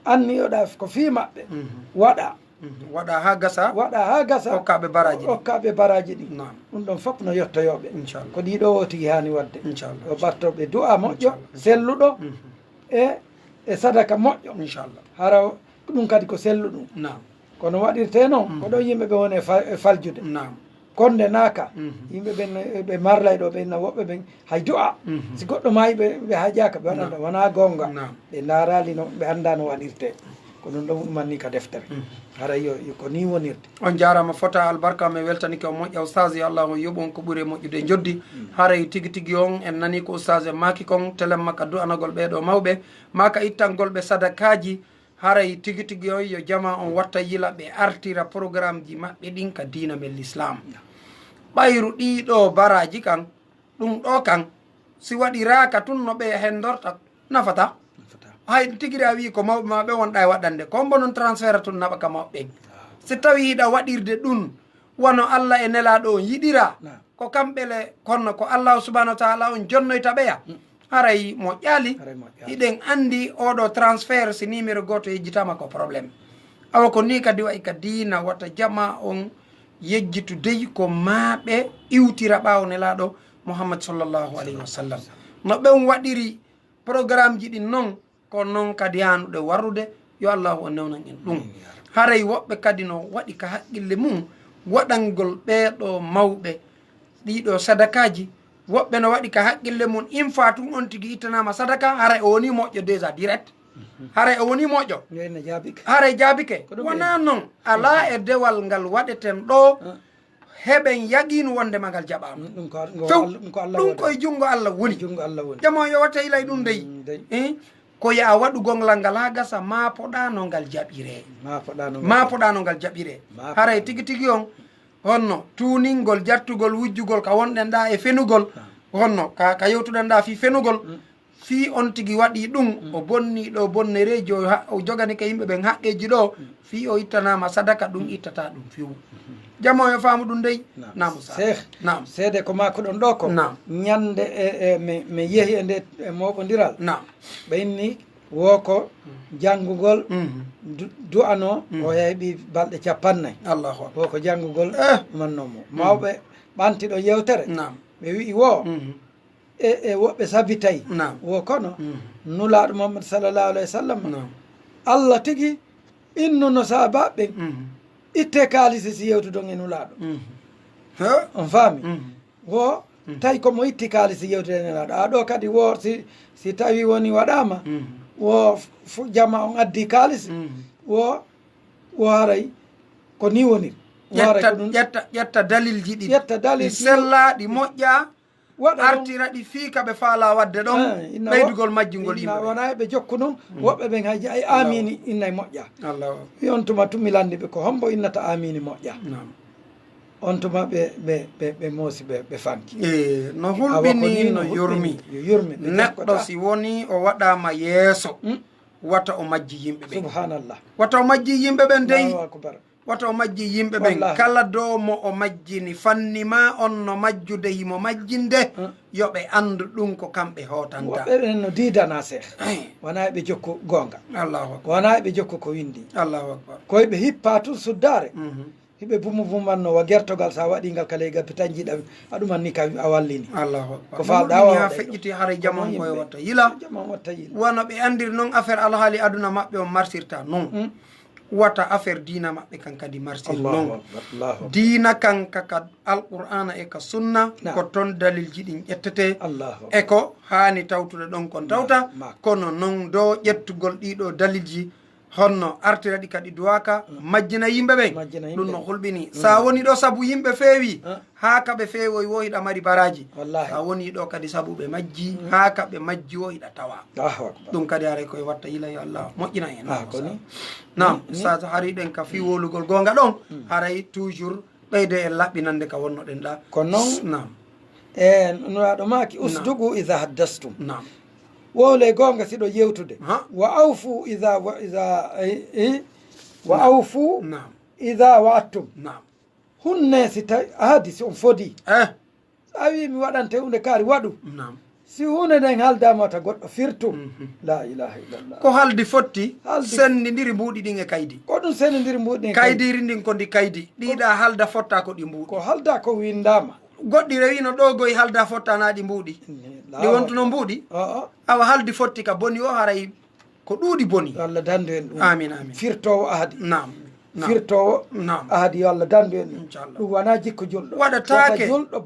Anniyoɗa ko fii maɓɓe. Mhm. Waɗa. Mhm. Waɗa haa gasa. Waɗa haa gasa. Okka ɓe baraaji ɗin. Okka ɓe baraaji ɗin. Naam. Ɗum ɗon fof no yottoyoo ɓe. Inchallah. Ko ɗii ɗoo o tigi haani waɗde. Inchallah. Yo batto ɓe du'a moƴƴo, inchallah, selluɗo. Mhm. E, e sadaka moƴƴo. Inchallah. Hara ɗum kadi ko selluɗum. Naam. Kono waɗirtee noon, mm, ko ɗo yimɓe ɓe woni e fa-, e faljude. Naam. Konde naaka, mhm, yimɓe ɓen, ɓe marlay ɗo, ɓe na woɓɓe ɓen, hay du'a. Mhm. Si goɗɗo maayi, ɓe, ɓe haajaaka, ɓe waɗa, naam, wonaa goonga. Naam. Ɓe ndaaraali no, ɓe anndaa no waɗirtee. Ko ɗum ɗo ɗumanni ka deftere. Mhm. Haray yo, yo ko nii wonirde. On jaaraama fota albarka, mi weltanike on moƴƴa Oustaz, yo Allah on yoɓu on ko ɓuri e moƴƴude e njoddi. Mm. Haray tigi tigi on, en nanii ko Oustaz en maaki kon, telen makka du'anagol ɓee ɗoo mawɓe, maa ka ittangol ɓe sadakaaji, haray tigi tigi on yo jamaa on watta yila ɓe artira programmeji maɓɓe ɗin ka diina men l'islam. Ɓayru ɗii ɗoo baraaji kan, ɗum ɗoo kan, si waɗiraaka tun no ɓe hendorta, nafata. Nafata. Hay tigi a wi'i ko mawɓe maa ɓe wonɗa e waɗande, ko mbo non transfert tun naɓa ka mawɓe ɓen. Ah. Si tawi hiɗa waɗirde ɗum, wano Allah e Nelaaɗo on yiɗira, naam, ko kamɓe le, kono ko Allahu subhanahu wa ta'ala on jonnoyta ɓeya. Mm. Haray moƴƴaali. Haray moƴƴaali. Hiɗen anndi oɗo transfert, si numéro gooto yejjitaama, ko problème. Awa ko nii kadi wa'i ka diina, wata jamaa on yejjitu dey ko maa ɓe iwtira ɓaawo Nelaaɗo Muhammad sallallahu alayhi wa sallam. No ɓen waɗiri programmeji ɗin non, ko non kadi haanuɗe warrude, yo Allahu o newnan en ɗum. Amiin, ya Rabbi. Haray woɓɓe kadi no waɗi ka haqqille mum waɗangol ɓee ɗoo mawɓe ɗii ɗoo sadakaaji, woɓɓe no waɗi ka haqqille mum, une fois tun on tigi ittanaama sadaka, haray o woni moƴƴo déjà direct. Mhm. Haray o woni moƴƴo. Yo en jaabike. Haray jaabike. Ko ɗum wonaa ɓe- non, alaa e dewal ngal waɗeten ɗoo, ah, heɓen yaqiinu wonde ma ngal jaɓaama. Mm, ɗum ko Al-, ngo Few, Al-, ɗum ko Allah ɗum woni. Koye junngo Allah woni. Junngo Allah woni. Jamo yo watte ilay ɗum dey. Mm, dey. Eh? Ko yo a waɗu gongal ngal haa gasa, maa poɗaa no ngal jaɓiree. Maa poɗaa no ngal Maa jaɓiree. Poɗaa no ngal jaɓiree. Maa Haray poɗaa. Tigi tigi on, Honno tuuningol, jattugol, wujjugol ka wonɗen ɗaa e fenugol. Honno ka, ka yewtuɗen ɗaa fii fenugol. Fii on tigi waɗii ɗun, o bonnii ɗoo bonnereeji, o ha-, o jogani ka yimɓe ɓen haqqeeji ɗoo, fii o ittanaama sadaka, ɗun ittataa ɗun few. Jamo yo faamu ɗun dey? Naam. Naam, Ustaaz. Seeh, naam. Seede ko maakuɗon ɗoo ko, naam, ñannde e, e, mi, mi yehi e nde, e mooɓondiral. Naam. Ɓe inni, wo ko janngugol, mhm, du-, du'anoo, mhm, o heɓi balɗe capannay. Allahu akbar. Wo ko janngugol, eh, ɗumannoo mo. Mhm. Mawɓe ɓanti ɗoo yewtere. Naam. Ɓe wi'i wo, mhm, e, e woɓɓe sabitay. Naam. Wo kono, mhm, Nulaaɗo Muhammad sallallahu alayhi wa sallam, naam, Allah tigi innuno sahabaaɓe ɓen, mhm, itte kaalisi si yewtudon e Nulaaɗo. Mhm. He? On faami? Mhm. Wo, mhm, tawi ko mo itti kaalisi yewtude e Nulaaɗo. A ɗoo kadi wo si, si tawi woni waɗaama, mhm, wo f-, fu-, jama on addi kaalisi, mhm, wo, wo haray ko ni woniri. Wo haray ko ƴetta, ɗun ƴetta, ƴetta dalilji ɗin. Ƴetta dalilji ɗi sella, ɗi moƴƴa. Waɗa ɗon. Artira ɗi fii ka ɓe faalaa waɗde ɗon, eh, inna wo-, ɓeydugol majjingol inna yimɓe ɓen. Wonaa ɓe jokku non, mm, woɓɓe ɓen hay a aamiini, Allah, inna e moƴƴa. Allah. Wi on tuma tun mi lanndi ɓe ko hombo innata aamiini moƴƴa. Naam. On tuma ɓe, ɓe, ɓe, ɓe moosi, ɓe, ɓe fanki. Eh, no hulɓini, no yurmi. Yo yurmi, ɓe neɗɗo jokkotaa. Si woni o waɗaama yeeso, mm, wata o majji yimɓe ɓen. Subhanallah. Wata o majji yimɓe ɓen dey. Allahu akbar. Wata o majji yimɓe ɓen. Wallaahi. Kala doo mo o majjini fanni maa on no majjude, himo majjinde, hmm, yo ɓe anndu ɗun ko kamɓe hootanta. Woɓɓe ɓen no diidanaa seeɗa. Eey. Wonaa ɓe jokku goonga. Allahu akbar. Wonaa ɓe jokku ko winndi. Allahu akbar. Ko ɓe hippaa tun suddaare. Mhm. Hiɓe bumu bumanno wa gertogal, sa waɗi ngal ka ley gabbe tan jiiɗa a ɗuman ni ka a wallini. Allahu akbar. Ko faalɗaa o haa feƴƴiti haray jaman koye watta yila. Jaman watta yila. Wano ɓe anndiri non affaire alhaali aduna maɓɓe on marsirta non. Hmm. Wata affaire diina maɓɓe kan kadi marsir non. Allahu akbar, Allahu akbar. Diina kan ka, ka Alqur'aana e ka sunna, naam, ko ton dalilji ɗin ƴettetee. Allahu akbar. E ko haani tawtude ɗon kon tawta, naam, naam, kono non do ƴettugol ɗii ɗoo dalilji, honno artira ɗi kadi duwaaka, naam, majjina yimɓe ɓen. Majjina yimɓe. Ɗun no hulɓini. Naam. Sa woni ɗoo sabu yimɓe feewi, ah, haa ka ɓe feewoyi woo hiɗa mari baraaji. Wallaahi. Sa woni ɗoo kadi sabu ɓe majji, mm, haa ka ɓe majji woo hiɗa tawa. Allahu akbar. Ɗun kadi haray koye watta yila, yo Allah moƴƴinan en. Ah, ko ni? Naam, ni, ni. Ustaz, hari ɗen ka fii wowlugol goonga ɗon, mm, haray toujours ɓeyde en laɓɓinande ka wonnoɗen ɗaa. Ko non, naam, e Nulaaɗo maaki, naam, usduqu idha haddastum. Naam. Wowlee goonga si ɗo yewtude. Ha? Wa awfu idha, wa, idha, eh, eh, wa, naam, awfu, naam, idha wa'adtum. Naam. Hunnee si tawi, ahadi si on fodii. Eh. So a wii mi waɗante huunde kaari, waɗu. Naam. Si huunde nden haaldaama, wata goɗɗo firtu. Mhm. La ilaha illallah. Ko haaldi fotti, haaldi sendindiri mbuuɗi ɗin e kaydi. Ko ɗun sendindiri mbuuɗi ɗin e kaydi. Kaydiiri ndin ko ndi kaydi. Ɗii ɗaa haalda fotta ko ɗi mbuuɗi. Ko haalda ko winndaama. Goɗɗi rewino ɗoo goy haalda fotta naa ɗi mbuuɗi. Ɗi wontuno mbuuɗi. Awa haaldi fotti ka boni o haray ko ɗuuɗi boni. Yo Allah dandu en ɗun. Amin, amin. Firtoowo ahadi. Naam. Naam. Firtoowo, naam, ahadi, yo Allah dandu en ɗun. Inchallah. Ɗun wonaa jikko julɗo. Waɗataake. Wata julɗo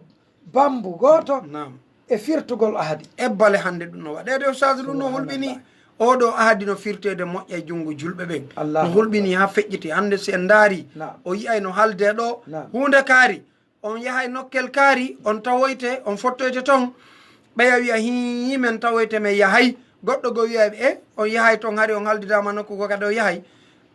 bambu gooto, naam, e firtugol ahadi. Ebbale hannde ɗun no waɗeede, Ustaz, ɗun no hulɓini. Subhanallah. Oo ɗoo ahadi no firteede moƴƴa e junngo julɓe ɓen. Allahu akbar. No hulɓini haa feƴƴiti. Hannde si en ndaari, naam, o yi'ay no haaldee ɗoo, naam, huunde kaari. On yahay nokkel kaari, on tawoyte, on fottoyte ton. Ɓeya wi'a, "Hii, men tawoyte, men yahay." Goɗɗo goo wi'a, "E, on yahay ton, hari on haldidaama nokku goo kadi on yahay."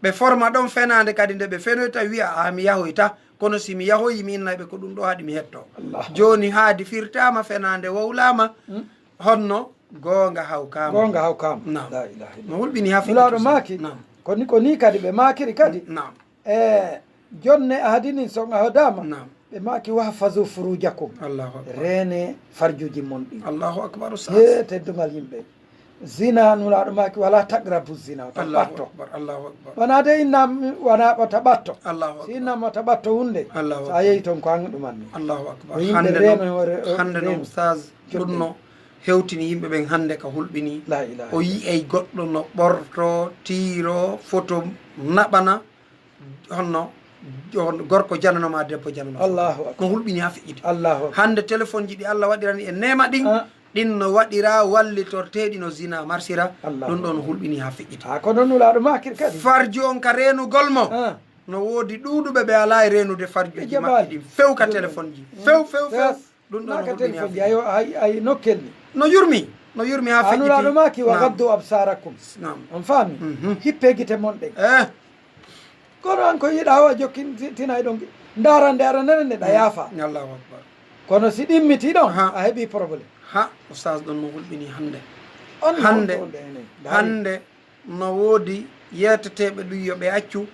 Ɓe forma ɗon fenaande kadi, nde ɓe fenoyta wi'a, "A, mi yahoyta." Kono si mi yahoyi, mi innay ɓe ko ɗun ɗoo haɗi mi hettoo. Allahu. Jooni haadi firtaama, fenaande wowlaama. Hmm. Honno goonga hawkaama. Goonga hawkaama. Naam. La ilaha illallah. No hulɓini haa feƴƴiti. Nulaaɗo maaki, naam, ko ni, ko ni kadi ɓe maakiri kadi. Naam. E jonne ahadi nin, si on ahodaama, naam, ɓe maaki, "Wahfazu furujakum." Allahu akbar. Reenee farjuuji mon ɗin. Allahu akbar, Ustaz. Hee, teddungal yimɓe. Zina, Nulaaɗo maaki, "Wala taqrabu zina." Wata ɓatto. Allahu akbar, Allahu akbar. Wonaa de innaama, wonaa wata ɓatto. Allahu akbar. Si innaama wata ɓatto huunde, Allahu akbar, sa yehi ton ko an ɗumanni. Allahu akbar. Ko yimɓe hannde reeno non, hoore, o, hannde non, reeno. Ustaz, julɓe, ɗun no hewtini yimɓe ɓen hannde ka hulɓini. La ilaha illallah. O yi'ay goɗɗo no ɓorto, tiiro, foto naɓana, honno, honno gorko janano ma, debbo janano ma. Allahu akbar. No hulɓini haa feƴƴiti. Allahu akbar. Hannde telefonji ɗi Allah waɗirani en neema ɗin, ah, ɗin no waɗira wallitorteeɗi no zina marsira. Allahu akbar. Ɗun ɗoo no hulɓini haa feƴƴiti. Ah, ko non Nulaaɗo maakiri kadi. Farju on ka reenugol mo. Ah. No woodi ɗuuɗuɓe ɓe alaa e reenude farjuuji maɓɓe ɗin. Ɓe jaɓaali. Few ka telefonji. Mm. Few, few, few. Ɗun ɗoo no hulɓini haa feƴƴiti. Ay, ay, nokkel ni. No yurmi, no yurmi haa feƴƴiti. Nulaaɗo maaki, "Wa gaddu absarakum." Naam. On faami? Mhm. Hippee gite mon ɗen. Eh. Kono an ko yiɗa o a jokkintinay ɗon. Ndarande aranere nde ɗa yaafa. Allahu akbar. Kono si ɗimmiti ɗon, aha, a heɓi problème. Ha, ustaz ɗon no hulɓini hannde. On no hannde, hulɓude enen. Hannde no woodi yeeteteeɓe ɗum yo ɓe accu,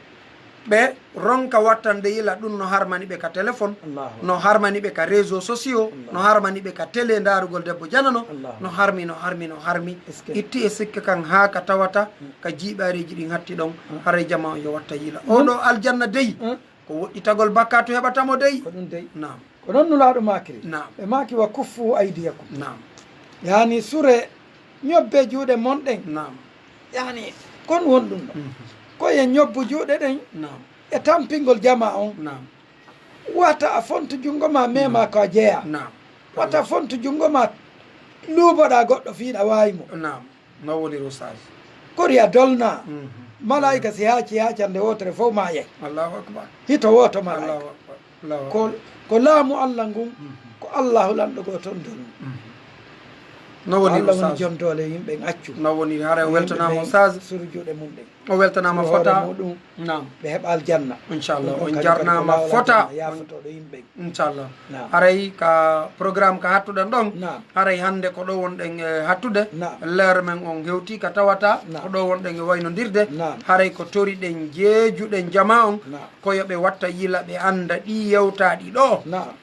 ɓe ronka wattande yila ɗum no harmani ɓe ka téléphone, Allahu, no harmani ɓe ka réseaux sociaux, Allahu, no harmani ɓe ka télé ndaarugol debbo janano, Allahu, no harmi, no harmi, no harmi. Est-ce que itti e sikke kan haa ka tawata, hmm, ka jiiɓaareeji ɗin hatti ɗon, hmm, haray jama on yo watta yila. Hmm. Oɗo aljanna dey, hmm, ko woɗɗitagol bakkaatu heɓata mo dey. Ko ɗum dey. Naam. Ko noon Nulaaɗo maakiri. Naam. Ɓe maaki, "Wa kuffu aydiyakum." Naam. Yaani, sure, ñobbe juuɗe mon ɗen. Naam. Yaani, kon won ɗum ɗo. Mhm. Ko e ñobbu juuɗe ɗen, naam, e tampingol jama on. Naam. Wata a fontu junngo ma, mema, naam, ko a jeya. Naam. Wata fontu junngo ma, luuboɗa goɗɗo fiiɗa waawi mo. Naam. No woni rusage. Kori a dolna. Mhm. Malaika si haaci haacande wootere fof ma yey. Allahu akbar. Hito wooto malaika. Allahu akbar. Allahu akbar. Ko, ko laamu Allah ngun, mhm, ko Allahu lanɗo gooto on dolni. Mhm. No woni rusage. Allah woni jon doole yimɓe accu. No woni, hara o weltanaama yimɓe ɓen ustaz. Suru juuɗe mum ɗen. O weltanaama suru hoore fota. Muɗum. Naam. Ɓe heɓa aljanna. Inchallah. Ɗum on kadi jarnaama ko Laawol fota. Aljanna yaafotooɗo yimɓe. Inchallah. Naam. Haray ka programme ka hattuɗen ɗon. Naam. Haray hannde ko ɗo wonɗen e hattude. Naam. Leer men on hewti ka tawata. Naam. Ko ɗo wonɗen e waynondirde. Naam. Haray ko toriɗen jeejuɗen jama on. Naam. Ko yo ɓe watta yila ɓe annda ɗi yewtaaɗi ɗo. Naam.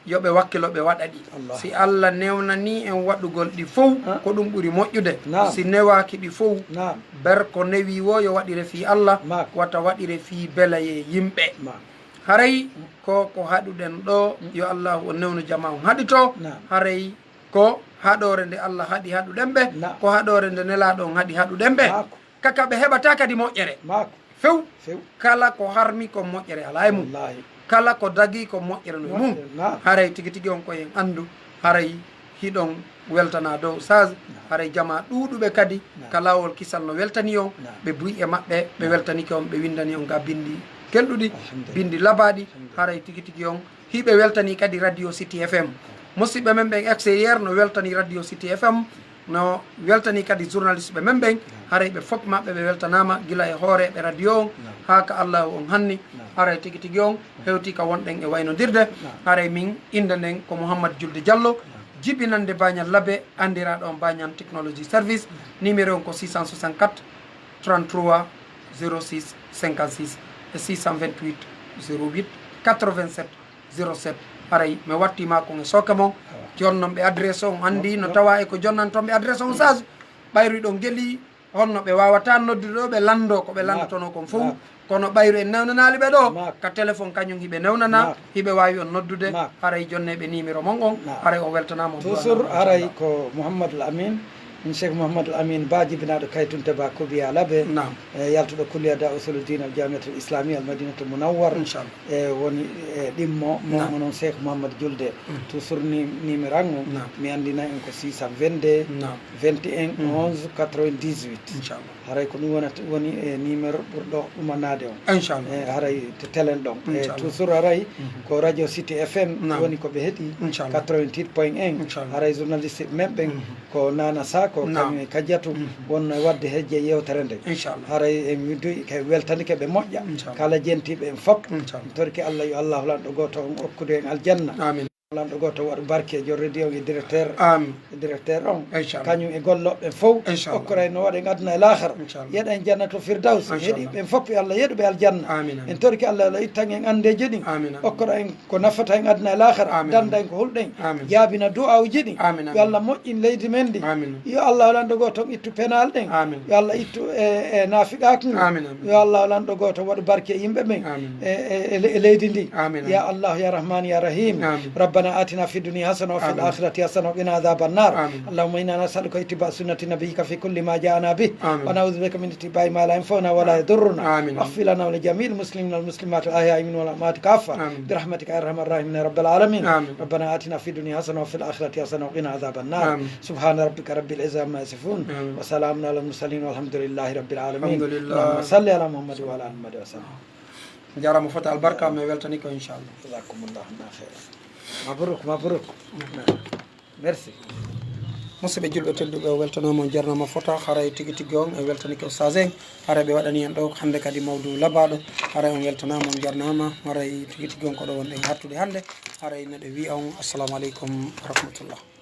Yo ɓe wakkilo ɓe waɗa ɗi. Wallahi. Si Allah newnanii en waɗugol ɗi fow, ah, ko ɗum ɓuri moƴƴude. Naam. Si newaaki ɗi fow, naam, ber ko newi wo yo waɗire fii Allah, maak, wata waɗire fii belaye yimɓe. Maak. Haray ko, ko haɗuɗen ɗo, mm, yo Allahu on newnu jama on haɗito. Naam. Haray ko haɗoore nde Allah haɗi haɗuɗen ɓe, naam, ko haɗoore nde Nelaaɗo on haɗi haɗuɗen ɓe. Maak. Kaka ɓe heɓata kadi moƴƴere. Maak. Few. Few. Kala ko harmi ko moƴƴere alaa e mum. Wallaahi. Kala ko dagi ko moƴƴere no e mum. Moƴƴere, naam. Haray tigi tigi on ko en anndu, haray hiɗon weltana dow sage, naam, haray jama ɗuuɗuɓe kadi, naam, ka laawol kisal no weltani on, naam, ɓe buy e maɓɓe, ɓe, naam, weltanike on, ɓe winndani on ga binndi kelɗuɗi, alhamdulillah, binndi labaaɗi, alhamdulillah, haray tigi tigi on hiɓe weltani kadi Radio City F M. Musidɓe men ɓen extérieur no weltani Radio City F M, no weltani kadi journaliste ɓe men ɓen. Naam. Haray ɓe fof maɓɓe ɓe weltanaama gila e hooreeɓe radio on, naam, haa ka Allahu on hanni. Naam. Haray tigi tigi on hewti ka wonɗen e waynodirde. Naam. Haray min innde nden ko Mouhammad Julde Diallo, naam, jibinande Bañal Labe, anndiraaɗo on Bañal Technology Service. Naam. Numéro on ko six cent soixante-quatre, trente-trois, zéro six, cinquante-six e six cent vingt-huit, zéro huit, quatre-vingt-sept, zéro sept. Haray mi watti ma kon e sooke mon. Awa. Jonnon ɓe adresse on, anndi no, no, tawa e ko jonnan ton ɓe adresse on sage. Ɓayru ɗon geli, honno ɓe waawata noddude ɗo, ɓe lanndo ko ɓe, naam, lanndotonoo kon fof. Naam. Kono ɓayru en newnanaali ɓe ɗo, naam, ka téléphone kañum hiɓe newnana, naam, hiɓe waawi on noddude. Naam. Haray jonne ɓe numéro mon on, naam, haray on weltanaama on. Toujours duwanaa on, haray inchallah. Ko Mouhamadul Amin. Min Cheikh Mouhamadul Amin Ba, jibinaaɗo Kaytunte Ba, Kobiya Labe. Naam. E yaltuɗo Kulliya Da Usuluddin Al Jamiatul Islami Al Madinatul Munawwar. Inchallah. E woni e ɗimmo mo, naam, mo noon Cheikh Mouhamad Julde. Mm. Toujours ni, numéro an o, naam, mi anndina en ko six cent vingt-deux, naam, vingt et un, mm, onze, quatre-vingt-dix-huit. Inchallah. Haray ko ɗum wonata, woni e numéro ɓurɗo ɗumanaade on. Inchallah. E haray te telen ɗon. E inchallah. Toujours haray, mhm, ko Radio City F M, naam, woni ko ɓe heɗi, inchallah, quatre-vingt-huit point un. Inchallah. Haray journaliste men ɓen, mhm, ko Nana Sako, naam, kañum e Kadiatou, mhm, wonno e waɗde hejje yewtere nde. Inchallah. Haray en widduy ke weltanike ɓe moƴƴa. Inchallah. Kala jentiiɓe en fof. Inchallah. En torike Allah, yo Allahu lanɗo gooto on okkude en aljanna. Amin. Lanɗo gooto waɗu barke, jom radio e directeur. Amin. E directeur on. Inchallah. Kañum e gollooɓe fof. Inchallah. Okkora en no waɗen aduna e laahara. Inchallah. Yeɗa en jannatul firdaws. Inchallah. Heɗiiɓe ɓen fof yo Allah yeɗu ɓe aljanna. Amin, amin. En torike Allah, Allah ittan en anndeeji ɗin. Amin, amin. Okkora en ko nafata en aduna e laahara. Amin, amin. Dannda en ko hulɗen. Amin. Jaabina du'aawuji ɗin. Amin, amin. Yo Allah moƴƴin leydi men ndi. Amin. Yo Allah lanɗo gooto on ittu penal ɗen. Amin. Yo Allah ittu e, e naafiqaaku ngu. Amin, amin. Yo Allah lanɗo gooto waɗu barke e yimɓe ɓen. Amin. E, e, e le-, e leydi ndi. Amin, amin. Ya Allah, ya Rahman, ya Rahim. Amin. ربنا آتنا في الدنيا حسنة وفي، آمين، الآخرة حسنة وقنا عذاب النار. آمين. اللهم إنا نسألك اتباع سنة نبيك في كل ما جاءنا به. آمين. ونعوذ بك من اتباع ما لا ينفعنا ولا يضرنا. آمين. واغفر لنا ولجميع المسلمين والمسلمات الأحياء منهم والأموات كافة. آمين. برحمتك يا أرحم الراحمين يا رب العالمين. آمين. ربنا آتنا في الدنيا حسنة وفي الآخرة حسنة وقنا عذاب النار. آمين. سبحان ربك رب العزة عما يصفون. آمين. وسلام على المرسلين والحمد لله رب العالمين. الحمد لله. اللهم صل على محمد وعلى آل محمد وسلم. Jaaraama fota albarka, mi weltanii ko inchallah. Jazakumullahu khairan. Mabruk, mabruk. Merci. Musidɓe julɓe tedduɓe, o weltanaama, on jarnaama fota. Haray tigi tigi on en weltanike ustaas en. Haray ɓe waɗani en ɗo hannde kadi mawdu labaaɗo. Haray on weltanaama, on jarnaama. Haray tigi tigi on ko ɗo wonɗen hattude hannde. Haray meɗe wiya on assalamu aleykum wa rahmatullah.